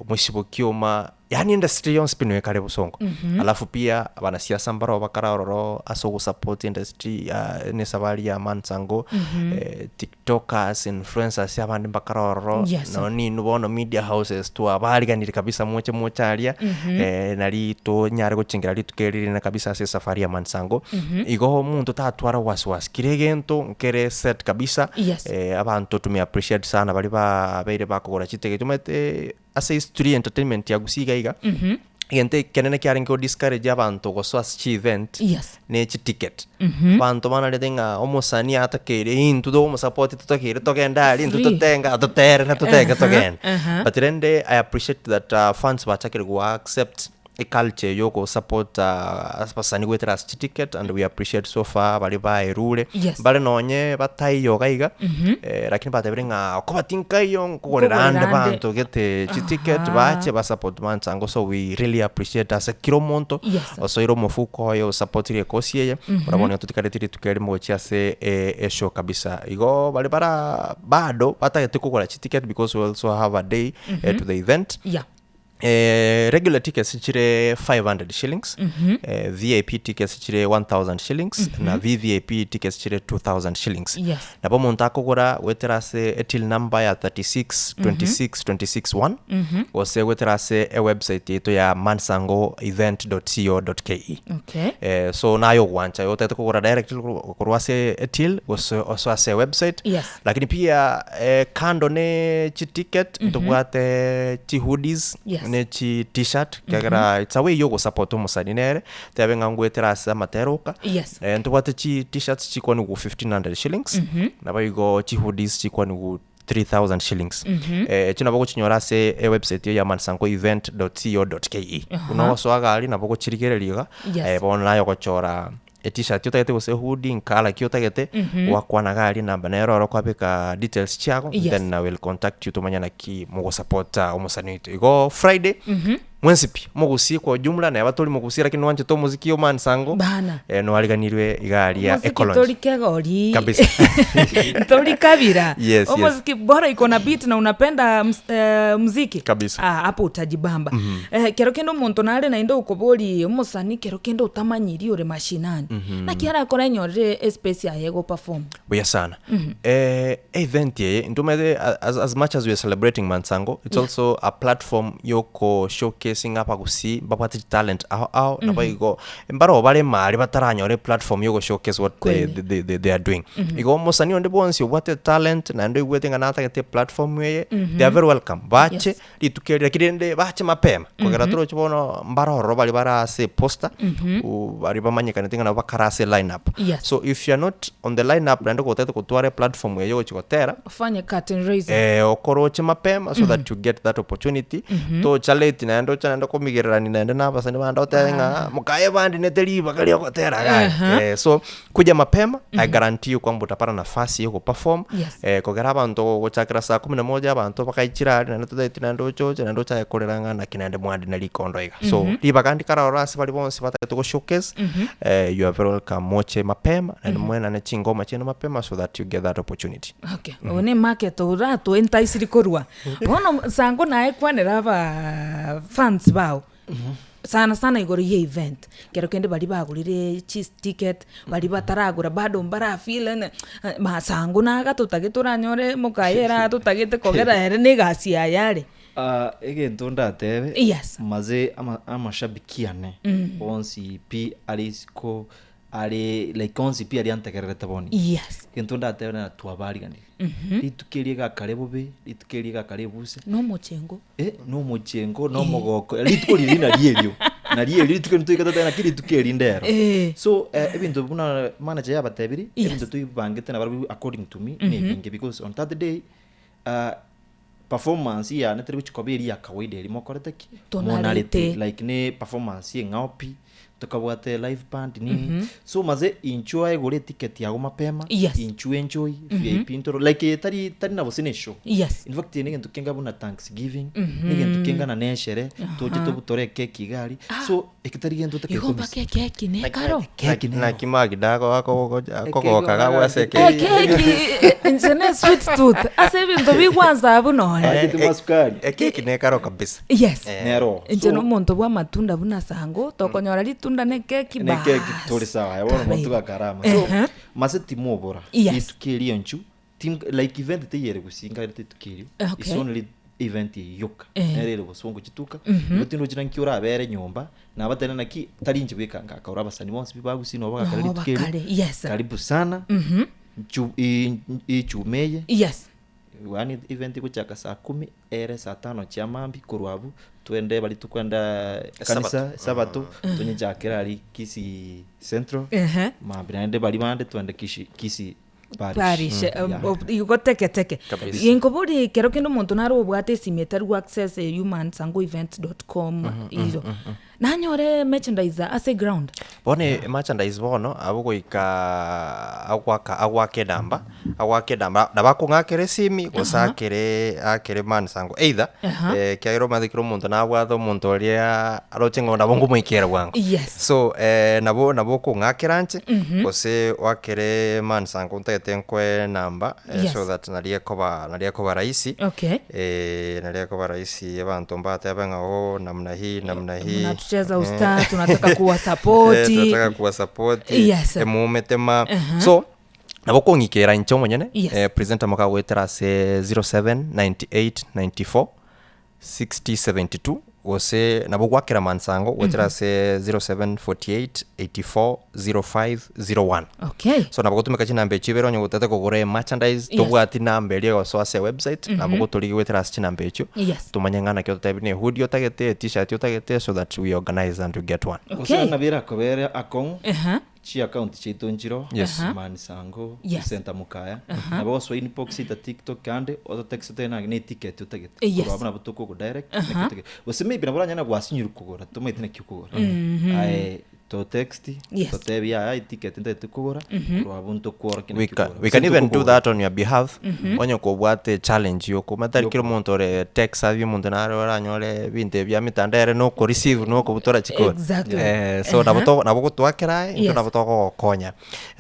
Omosibo Kioma, yaani industry yonsi pi noyo ekare bosongo. Alafu pia abanasiasa mbaro bakare ororo ase ogosupport industry na esabari ya Mansango, tiktokers, influencers abande mbakare ororo, Yes. nonye ninwe bono media houses twabariganirie kabisa moche moche aria, nari tonyare gochengera rituko eri rinene kabisa ase esafari ya Mansango. Igo omonto tatwara wasiwasi, kera egento nkere set kabisa, Yes. abanto tume appreciate sana baria babeire bakogora chitigeti omanyete ase history ya entertainment ya Gusii iga iga, egento ekenene kiarenge go discourage abanto gosoa ase chievent, Yes. ne chiticket. Abanto banarete ng'a omosani atakeire intwe togomosupport totakeire togende aria intwe Free. totenga atotere na totenge Aha, togende. aha. But rende I appreciate that fans bachakire go accept eculture eye yogosupport abasani goetera ase chiticket and we appreciate so far baria baerure. Yes. Mbare nonye bataiyo iga iga, lakini batebire ng'a okoba tinkaiyo nkogorera Nkogorera ande ande. banto gete chiticket Aha. bache basupport Mansango so we really appreciate ase kera omonto Yes. osoire omofuko oye osapotire ekosi eye ora bono totigareti rituko erimo gochia ase eshow kabisa. Igo baria bara bado batagete kogora chiticket because we also have a day to the event. Yeah. Regular tickets chire 500 shillings, VIP tickets chire 1000 shillings, na VVIP tickets chire 2000 shillings. Yes. Nabo omonto akogora goetera ase etill number ya 36 26 26 1 gose goetera ase ewebsite yaito ya mansangoevent.co.ke. Okay. So naye ogwancha igo otagete kogora directly korwa ase etill gose osoe ase ewebsite. Yes. Lakini pia kando ne chiticket ntobwate chihoodies Yes. ne chi t-shirt ekiagera it's a way ya ogosupport omosani nere tebe ng'a ngoetera ase amatera oka. Yes. Ntobwate chi t-shirts chikwanigwa 1500 shillings naboigo chihoodies chikwanigwa 3000 shillings. Echio nabo ogochinyora ase ewebsite eye ya mansangoevent.co.ke. Buna ogosoa iga aria nabo ogochirigereria iga Yes. bono naye ogochora E-t-shirt otagete gose ehoodie nkala ki otagete, gwakwana iga aria enamba nere oro kwabeka details chiago, Yes. then I will contact you tomanye naki mogosupport omosani oito. Igo Friday, mwensi pi, omogusii kwa ujumla neba tori mogusii lakini nwanchete omosiki o Mansango, Bana. noariganirwe iga aria Omosiki Ecolonge. tori kegori. Kabisa. Tori kabira. Yes, yes. Omosiki bora iko na beat na unapenda mziki. Kabisa. Ah, hapo utajibamba. Kero kende omonto nare naende okoboria omosani kero kende otamanyiri ore mashinani, naki arakore anyorire espace yaye egoperform? Buya sana. Event eye intwe omanyete as much as we are celebrating Mansango, it's also a platform yoko showcasing abagusii mbabwate chitalent ao ao, nabo igo mbaro bare mare bataranyora eplatform yogo showcase what they, Kweli. they are doing. Igo omosani onde bwonsi obwate etalent naende oigwete ng'a natagete eplatform eye, they are very welcome. Bache Yes. Rituko erio lakini rende bache mapema, kogera toroche bono mbare ororo baria bare ase eposter, baria bamanyekanete ng'a nabo bakare ase eline up. Yes. So if you are not on the line up naende gotagete gotwara eplatform eye ogochia gotera, Ofanye curtain raiser. okore oche mapema so that you get that opportunity, tocha late naende. oche naende komigererani naende na abasani bande otebe ng'a mokaye bandinete ribaga ria ogotera iga eh. So kuja mapema I guarantee you kwamba utapata nafasi ya goperform Yes. kogera abanto gochakera saa kumi na moja abanto bagaichire aria naende totaeti naende oche oche naende ochake korera ng'a naki naende mwandina rikondo iga. So ribaga ndikare ororo ase baria bonsi batagete go showcase you are very welcome moche mapema naende moenane chingoma chiaino mapema so that you get that opportunity. Okay, oyo ne market oratoe ntaisiri korwa. Bono sango naye kwanera abaa fans bao, sana sana igoro ya event, kero kende baria bagorire chiticket, baria bataragora bado mbarafeel ng'a masango naga totagete oranyore mokaye ere totagete kogera ere na egasi yaye are. Ah, egento ndatebe Yes. maze ama- amashabiki ane bonsi pi are isiko are like onsi pi aria antegererete bono Yes. egento ndatebe na twabariganire rituko eria egakare bobe rituko eria egakare ebuse Nomochengo. Eh, nomochengo nomogoko rituko riria nario erio nario erio rituko erio toika totebe naki rituko eri ndero Eh. so eh, ebinto buna manager yabatebiri Yes. ebinto toibangete nabarabwo according to me nebinge because on that day ah, performance yane teri gochi koba eria ya kawaida eria mokorete ki? Tonarete. Monarete like ne performance eng'ao pi, tokabwate live band nini, so maze inchuo aegore eticket yago mapema, Yes. inchuo enjoy, VIP ntoro like tari tari na gose ne eshow. Yes. In fact negento kenga buna thanksgiving, negento kenga na neshere, toche tobutore ekeki iga aria, so eke tari gento Igo otakekomisa. mpaka ekeki nekaro. Ekeki nero. Naki Magida akogoka gagwase ekeki. Ekeki inche ne sweet tooth ase ebinto bigwansa abwo nonya. Aachete masukari. Ekeki nekaro kabisa. Yes. Nero. Inche So- na omonto bwa amatunda buna sango, tokonyora ritunda na ekeki Ne keki baas. tore sawa aye bono Twabeire. monto gakarama. So Ehe. mase timobora. Yes. Rituko erio inchu tim like event teyere gusii nkarete rituko erio. Okay. It's only event eye yoka. Eh. Nere ere bosongo chituka. Igo tindi nki orabere nyomba nabatebia naki tari inche bweka ngakaura abasani bonsi pi bagusii nabo bagakare Nabo rituko erio. bakare, yes. Karibu sana. Nchu i- ichuma eye. Yes. Yaani event egochaka saa kumi ere saa tano chia mambia korwa abwo twende baria tokwenda kanisa esabato tonyechakere aria Kisii Central Ehe. mambia naende baria bande twende Kishi Kisii Parish. Parish, Yeah. igo teke teke. Kabisa. Ginkobori kero kende omonto nare obwate esimi etari go access humansangoevent dot com iro. Nanyore merchandise ase ground. Bono merchandise bono abwo goika agwaka agwake enamba agwake enamba nabo akong'akera esimi gose akere akere man sango either Aha. ekiagera omanyete kera omonto nabwate omonto oria aroche ng'a nabo nkomoikera bwango. Yes. So nabo nabo okong'akera inche gose oakere man sango ntagete nkoe enamba Yes. so that naria ekoba naria ekoba rahisi. Okay. Naria ekoba rahisi abanto mbatebe ng'a ooh namna hii namna hii. Mnatucheza usta tunataka kuwasapoti. Tunataka kuwasapoti Yes. emumete ma so nabo okong'ikera inche omonyene Yes. presenter mokagoetera ase 07 98 94 60 72 gose nabo gwakera mansango goetera ase 07 48 84 05 01. Okay. So nabo gotumeka chinamba echio ibere onye gotete kogora emerchandise Yes. tobwati namba eria egosoa ase ewebsite nabo gotorigia goetera ase chinamba echio Yes. tomanye ng'a naki ototebi na ehoodie otagete etshirt otagete so that we organize and we get one. Gose Okay. nabo erakobere akong'u Aha. chiaccount chiaito nchiro Yes. Aha. Man Sango Yes. Center Mukaya nabo gosoa inbox ita TikTok ande ototexte naki ne eticket otagete Yes. korwa abwo nabo tokogo direct naki otagete gose maybe nabo oranyare gwasinyire kogora tomaete naki okogora aye to text Yes. totebi yaya eticket ntagete kogora korwa abwo ntokworokia We naki can, okogora we Gose can even do ntokogora. that on your behalf onye kobwate challenge yoko tari kera omonto ore tech savvy omonto nare oranyore ebinto ebi bia mitandao ere na okoreceive na okobutora chikoni Exactly. Eh, so nabo to nabo gotwakera aye intwe Yes. nabo togogokonya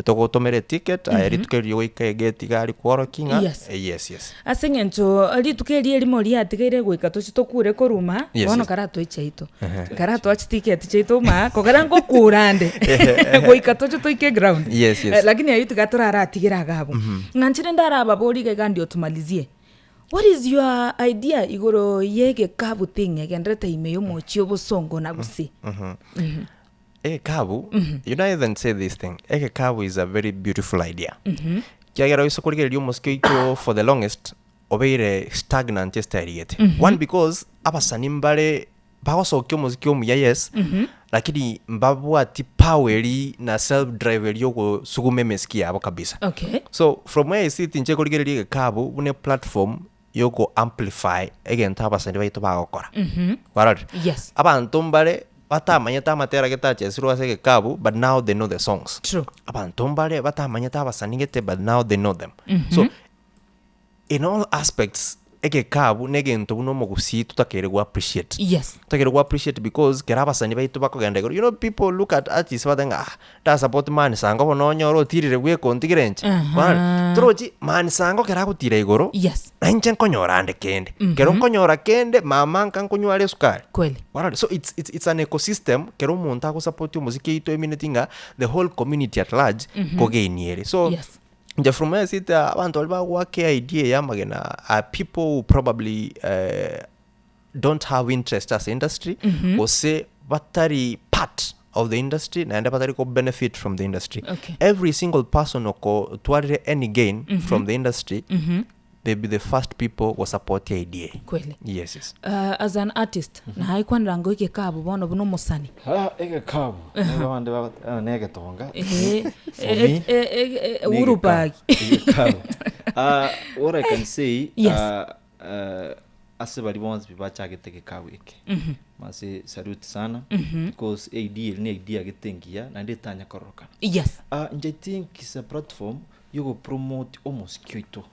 togotomera eticket aye rituko erio goika egate iga aria kworokia ng'a Yes. yes yes. Ase eng'encho rituko eri erimo riatigaire goika toche tokure koruma, Yes, bono yes. karatoe chiaito, karatoa chiticket chiaito maa, kogera ngokura nde goika toche toike eground. Yes, yes. Eh, lakini ayio tiga toraratigere iga abwo. Ng'a nchire ndarababorie iga iga ndio tumalizie, what is your idea igoro ya egekabu thing egenderete ime ya omochie obosongo na gusii? Egekabu, you know I even say this thing, egekabu is a very beautiful idea. Kiagera oise korigereria omosike oito for the longest, obeire stagnant estyle gete. One because abasani mbare bagosokia omosike omuya yes, lakini mbabwati power eria na self drive eria yogosuguma emesiki yabo kabisa. Okay. So from where I sit inche korigereria egekabu buna eplatform. yoko amplify egento abasani baito bagokora. Kwarorire? Yes. Abanto mbare batamanyete amatera gete achesirwe ase egekabu but now they know the songs. True. Abanto mbare batamanyete abasani gete but now they know them. So in all aspects egekabu na egento buna omogusii totakeire go appreciate. Yes. Totakeire go appreciate because kera abasani baito bakogenda igoro you know people look at artists bateba ng'a ah nda support man sango bono onyore otirire bweka ontigire inche. Aha. Torochi man sango kera agotira igoro Yes. na inche nkonyora ande kende. Kero nkonyora kende mama nka nkonywa esukari. Kweli. Kwarora? So it's, it's, it's an ecosystem kero omonto agosupport omosike oito emineti ng'a the whole community at large kogainia ere. So Yes. Inche from where I sit abanto baria bagoaka eidea eye y'amagena are people who probably don't have interest ase industry gose batari part of the industry naende batari ko benefit from the industry. Okay. Every single person okotwarire any gain from the industry they be the first people go support idea eye. Kweli. Yes, yes. As an artist, naye kwanera ngoika ekabu bono buna omosani. Ah, egekabu nigo abande bagote ah, na egetonga Ehe, For eh, me, eh, eh, eh, na Uhuru Park. egekabu. Ah, what I can say Yes. ah, ah, ase baria bonsi pi bachagete egekabu eke mase salute sana because eidea eri na eidea gete engiya naende etanya kororokana Yes. Ah, inche I think is a platform yogopromote omosiki oito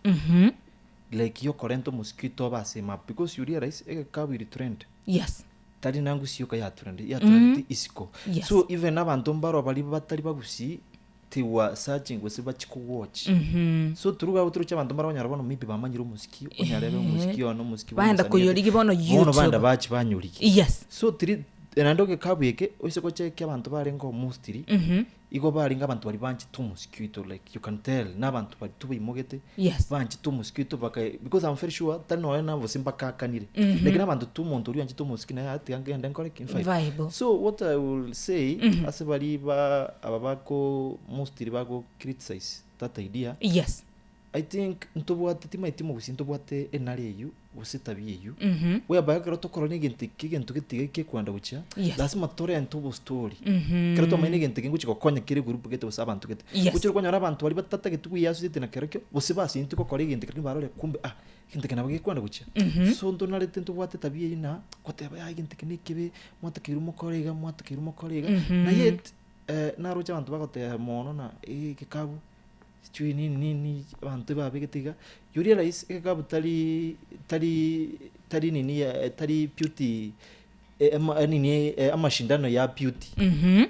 like yokorenta omosiki oito obe ase emap because you realize egekabu eri trend Yes. tari nangusi yoka ya trend ya trend isiko Yes. so even abanto mbaro baria batari bagusii they were searching gose bachie kowatch so through abwo toroche abanto mbaro banyora bono maybe bamanyire omosiki onyarebe omosiki one omosiki bwa Baenda omosani koyorigi bono bono YouTube. baenda bachie banyorigia Yes. so tiri naende egekabu eke oise gochekia abanto barenge mostly Igo barenge abanto baria banchete omosiki oito like you can tell na abanto baria tobaimogete Yes. banchete omosiki oito baka because I'm very sure tari nonya na gose mbakakanire lakini abanto tu omonto oria oanchete omosiki naye tiga ngende nkore ki mfight. Vibe. So what I will say ase baria ba aba bako mostly bago criticize that idea Yes. I think ntobwate timaeti mogusii ntobwate enare eywo gose etabia eywo whereby ekero tokorora egento eke egento gete iga gekwenda gochia Yes. lasima torente obostori ekero twamanyire egento eke ngochi gokonya kere egroup gete gose abanto gete Yes. gochia okonyora abanto baria batatageti koiassociate na kerokio gose basinto gokora egento keria barore kumbe ah egento eke nabo gekwenda gochia so ntonarete ntobwate etabia eywo na goteba yaya egento eke na ekebe mwatakeirwe mokore iga mwatakeirwe mokore iga na yet naroche abanto bagoteba mono na egekabu Sijui nini nini abanto ebabegete iga, you realize egekabu tari tari tari nini ya tari beauty ema nini amashindano ya beauty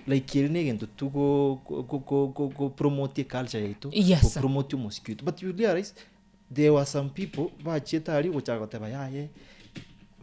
like eri na egento tu go go go go go promote eculture yaito Yes. go promote omosiki oito but you realize there were some people bachiete aria gochaka goteba yaye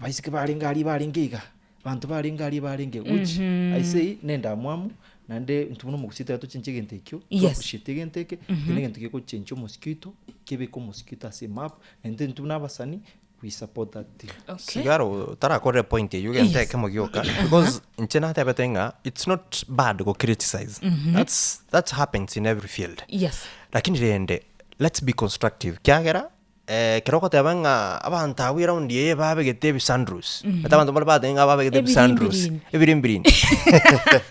baiseke barenge aria barenge iga. Abanto barenge aria barenge which I say nendamwamu naende intwe buna omogusii tari tochenche egento ekio, Yes. twaappreciate egento eke, eke negento gegochenchia omosiki oito, kebeke omosiki oito ase emap, naende intwe buna abasani we support that thing. Okay. Sigara otarakorera epoint eywo egento Yes. ekemo gioka because inche natebete ng'a it's not bad go criticize that's, that happens in every field Yes. lakini rende let's be constructive kiagera Ekero ogoteba ng'a abanto abwo eraundi eye babegete ebisandrusi, omanyete abanto mbare bateba ng'a babegete ebisandrusi, Ebirimbirini. ebirimbirini.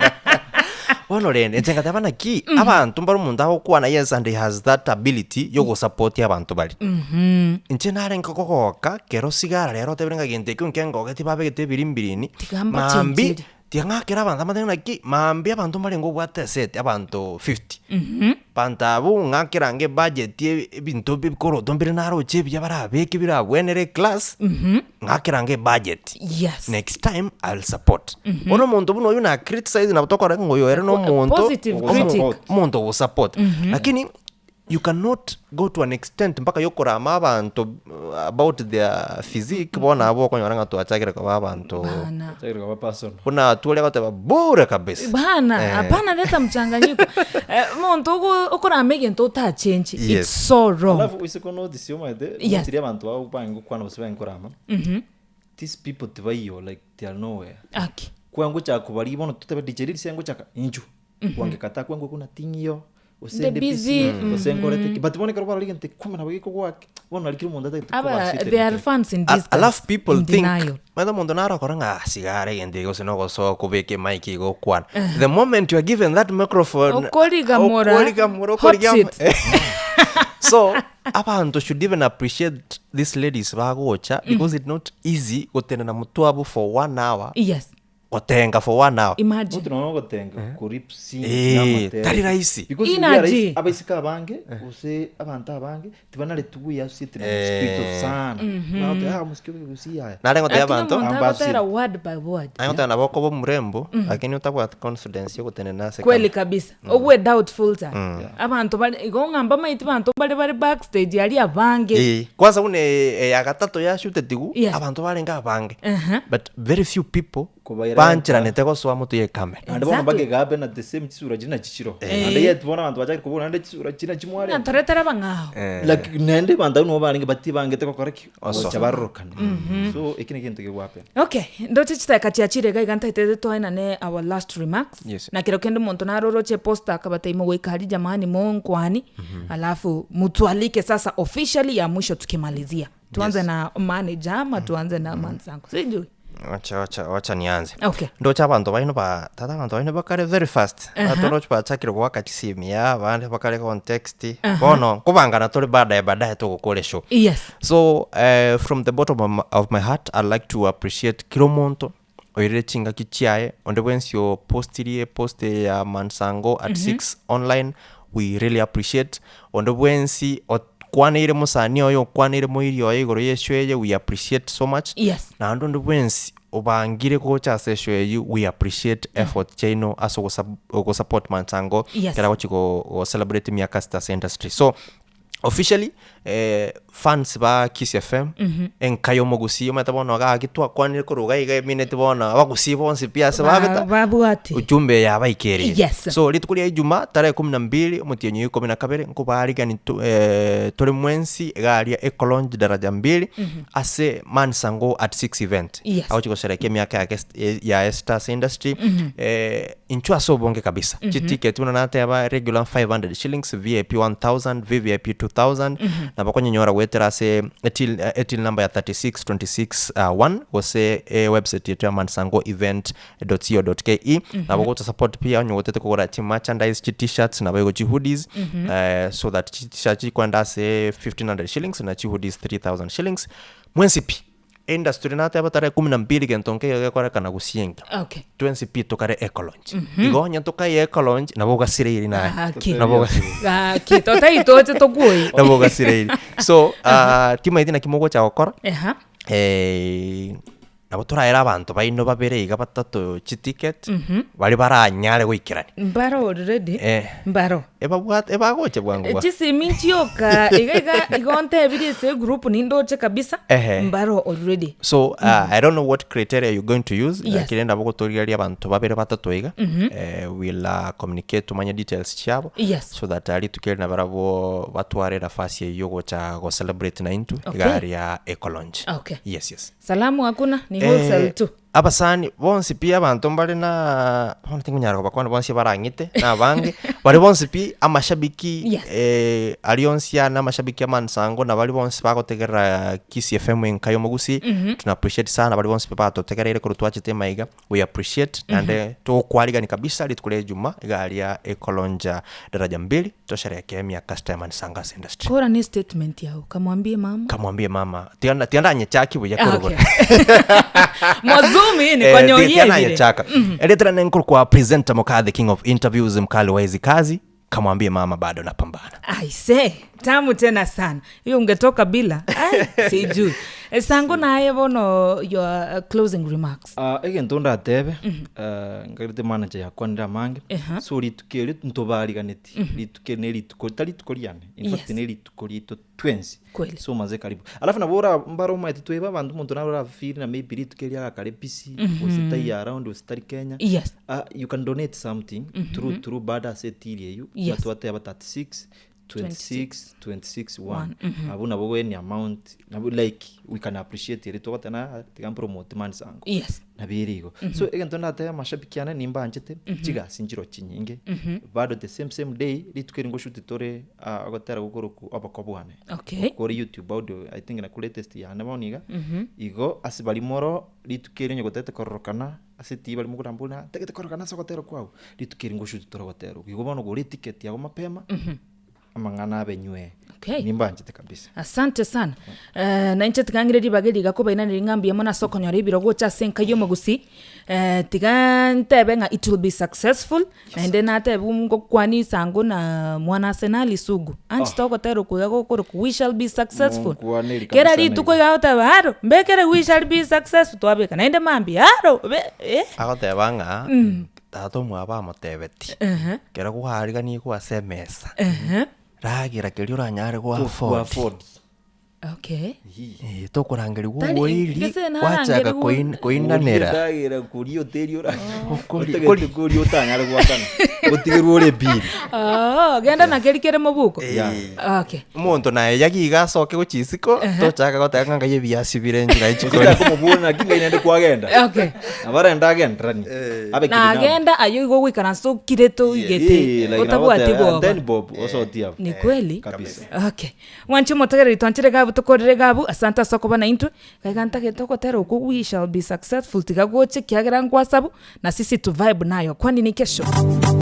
Bono rende, inche ngateba naki, abanto mbare omonto agokwana yes and he has that ability yogosapotia abanto baria. Inche narenge kogoka kero sigara rero otebire ng'a gento ekio nkengogeti babegete ebirimbirini, Tiga mambia, mbachencherie. tiga ng'akere abanto amanyete ng'a naki, mambia abanto mbarenge obwate eseti abanto fifty. Abanto abwo ng'akere ange ebudget ye ebinto bikoroto mbire naroche ebiya barabeke birabwenere eclass, ng'akere ange ebudget. Yes. Next time I'll support. Bono omonto buna oyio na criticize nabo tokora ng'a oyo ere na omonto, Positive critic. omonto ogosupport. Lakini you cannot go to an extent mpaka yokorama abanto about their physique bono abwo okonyora ng'a twachakire koba abanto Bana. Chakire koba personal. buna atwo oria agoteba bure kabisa. Bana, Eh. hapana leta mchanganyiko. Eh, omonto ogo- okorama egento otachenchi. Yes. It's so wrong. Alafu oise konotice omanyete, Yes. notiri abanto bagobange gokwana gose baange korama, these people tibaiyo like they are nowhere. Aki. Kwangochaka kobarigia bono totebe DJ Lilly ase ngochaka inchuo, kwangeka takwangwa buna ting'iyo. Gose Nde nde busy, busy, gose nkorete ki, but bono ekero kwarora egento ekumi nabo gekogoaka, bono nari kera omonto atagete Aba koba they are fans in Al- disguise, alafu people in think denial. maete omonto naro okora ng'a sigara egento eke gose nogosoa kobeka emic iga okwana the moment you are given that microphone Okorigamora, okorigamora hot okorigam- seat. so abanto should even appreciate these ladies bagocha because it's not easy gotenena motwe abwo for one hour Yes. gotenga for one hour Imagine. Omonto nonya ogotenga korip sing Eh, na amatera. tari rahisi. Because Energy. eria rahisi, abaiseke abange gose abanto abange tibanareti buya associate na mosquito Eh. sana. Bagoteba, "Ah, mosquito gose yaya." Nare ngotebia Lakini abanto omonto Ambassador. agotera word by word. Naye ngoteba nabo okoba omorembo lakini otabwati confidence yogotenena ase Kweli camera. kabisa. Ogwe doubtful sana. Abanto bare igo ng'a mbamaeti banto bare bare backstage aria abange. Eh, kwanza buna eya gatato yashutetigwe Yes. abanto barenge abange Aha. but very few people Kobaira bancheranete gosoa motwe ya ecamera. Naende bono Exactly. bakegabe na the same chisura chiria nachi chiro. Naende yet bono abanto bachakire kobora naende chisura chiria nachi Ng'a mwarenta. toretere abang'ao. Like naende abanto abwo nigo barenge batibangete gokora ki? Osoa. Gocha barorokane. So eki na egento kegohappen. Okay, ndoche chidakika chiachire iga iga ntaetete twaenane our last remarks. Yes. Na kero kende omonto naroroche eposter akabatebia mogoika aria jamani monkwani, alafu mtualike sasa officially ya mwisho tukimalizia. Tuanze na manager ama tuanze na mansango sijui. Wacha wacha wacha nianze. Okay. Ndoche abanto baino ba tata abanto baino bakare very fast. Abanto ndoche bachakire goaka chisimi aa abande bakare gontext. Bono nkobangana tore baadaye baadaye togokora eshow. Yes. So eh, from the bottom of my, of my heart I'd like to appreciate kera omonto oirire chingaki chiaye onde bwensi opostirie epost eye ya Mansango at 6 online we really appreciate onde bwensi okwaneire mosani oye okwaneire moiri oye igoro ya eshow eye we appreciate so much Yes. naende onde bwensi obangire gocha ase eshow eywo we appreciate effort chiaino ase ogosa ogosupport Mansango Yes. ekero agochi go gocelebrate emiaka sita ase industry so Officially fans ba Kisii FM enka ya omogusii omanyete bono iga gaki twakwanire korwa iga iga emineti bono abagusii bonsi pi ase babeta Babwate. ujumbe eye yabaikereire. Yes. So rituko ria ijumaa tarehe kumi na mbili omotienyi oyo ikomi na kabere nkobaarigani to tore mwensi iga aria Ecolonge daraja mbili ase Man Sango at six event. Yes. Agochi gosherekea emiaka yake ya Stars industry Inchuo ase obonge kabisa. Chiticket buna nateba regular 500 shillings, VIP 1000, VVIP 2000, nabo okonyenyora goetera ase etill etill number ya 36 26 1 gose ewebsite yetu ya mansangoevent.co.ke nabo gocha support pia onye gotete kogora chi merchandise chi t-shirts nabo igo chi hoodies so that chi t-shirt chikwenda ase 1500 shillings na chi hoodies 3000 shillings mwensi pi. Industry nateba tarehe kumi na mbili gento nkeiyo gekorekana gusii enka. Okay. Twensi pi tokare ecolonge. Igo onye tokaye ecolonge nabo ogasireiri naye. Gaki. Nabo ogasi- Gaki, totari toche tokuoyi. nabo ogasireiri. So ah, timaeti naki mogocha gokora Eha. eh, nabo toraere abanto baino babere iga batato chiticket baria baranyare goikerania. Mbaro already. Eh. Mbaro. Ebabwate ebagocha bwango bwa. Chisimi nchioka iga iga igo ntebirie ase egroup nindoche kabisa Ehe. mbaro already. So uh, I don't know what criteria you're going to use Yes. lakini nabo gotorigereria abanto babere batato iga eh, we'll uh, communicate tumanye details chiabo Yes. so that uh, rituko eri nabarabwo batware nafasi eywo yogocha go celebrate na intwe Okay. iga aria ecolonge Okay. yes yes Salamu hakuna ni wholesale Eh, tu. Abasani bonsi pi abanto mbare na bono tingonyara kobakwana bonsi abarang'ite na abange, baria bonsi pi amashabiki Yes. aria onsi ane amashabiki amansango na baria bonsi bagotegerera Kisii FM enka ya omogusii, tuna appreciate sana baria bonsi pi batotegereire korwa twachete maiga, we appreciate naende togokwarigani kabisa rituko ria ejuma iga aria ekolonja daraja mbili tosherekee emiaka sita ya mansango ase industry. Kora ne statement yao kamwambie mama. Kamwambie mama tiga tiga ndanyechaki buya Ah, korwa okay. Mwazumi ni Eh, kwenye tiga oyebire. nanyechaka eretera nenkorokwa presenter mokaa the king of interviews mkali wa hizi kazi kamwambie mama bado napambana Aise, tamu tena sana. Hiyo ungetoka bila. Ai, sijui. Eh, Sango naye bono your closing remarks. Ah, egento ndatebe ah, nkarete manager yakwanire amange Eha. so rituko eri ntobariganeti rituko eri ne rituko tari rituko riane in fact Yes. ne rituko rito twensi Kweli. so manze karibu alafu nabo ora mbaro omaete tweba abanto omonto naro orafeel na maybe rituko eri agakare busy gose tai around gose tari Kenya Yes. Ah, you can donate something through through bado ase etiri eywo Yes. twateba 36. 26 26 1 Abwo nabo any amount nabo like we can appreciate ere togoteba tiga mpromote man sango. Yes. Nabo ere igo. So egento ndatebe amashabiki ane nimbanchete, chigasi nchiro chinyinge, bado the same same day, rituko eri ngoshuti tore ogotera gokorokwa oboko bwane. Okay. Kore YouTube audio I think nakwo latest yane bono iga, igo ase baria moro rituko eri onye gotagete kororokana ase etibi baria mokorambora buna ntagete kororokana ase ogotera kwao, rituko eri ngoshuti tore ogotera okwo. Igo bono gora eticket yago mapema. amang'ana abe nywee. Okay. Nimbanchete kabisa. Asante sana. Eh, na inche tiga ng'ire ribaga eri iga kobainaneria ng'a mbuya mono ase okonyora ebirogo gocha ase enka y'omogusii, eh, tiga ntebe ng'a it will be successful, naende natebe ngokwania esango na mwana Arsenali sugu, anchete ogotera okwo iga gokorokwa we shall be successful. Monkwaneri Kera kabisa rituko naigo. iga agoteba aro, mbekere we shall be successful, twabeka, naende mambia aro, be eh. Agoteba ng'a Tata omwabo amotebetie, Ekero kwariganigwe ase emesa, ragera keria oranyare go afford. Afford. Okay. Eh, tokorangerigwa Tari- oboiri, gese gwachaka narangerigwa- koinanera. Endagera koria oteri ora Okori- otagete kori- koria otanyare goakana otigerwe ore ebiri Oh, genda na keri kere mobuko. Yeah. Okay. Omonto naye yagia iga asoke gochia isiko, tochaka goteba ng'a ngai ebiasi bire enchera chikori. Ochake komobuna naki ngai naende kwagenda. Okay. Nabo arende agenderanie. Abe kiri nabo. Nagenda aye igo ogoikaransa okirete oigete Eh, like nabo otabwati oteba, bwoba. Then Bob, osotie abwo. Ni kweli? Kabisa. Okay. Mwanche omotegereri twanchire gabu tokorere gabu asante ase okoba naintwe, gaiga ntagete ogotera okwo we shall be successful tiga goche ekiagera nkwasabu na sisi to vibe nayo kwani ni kesho.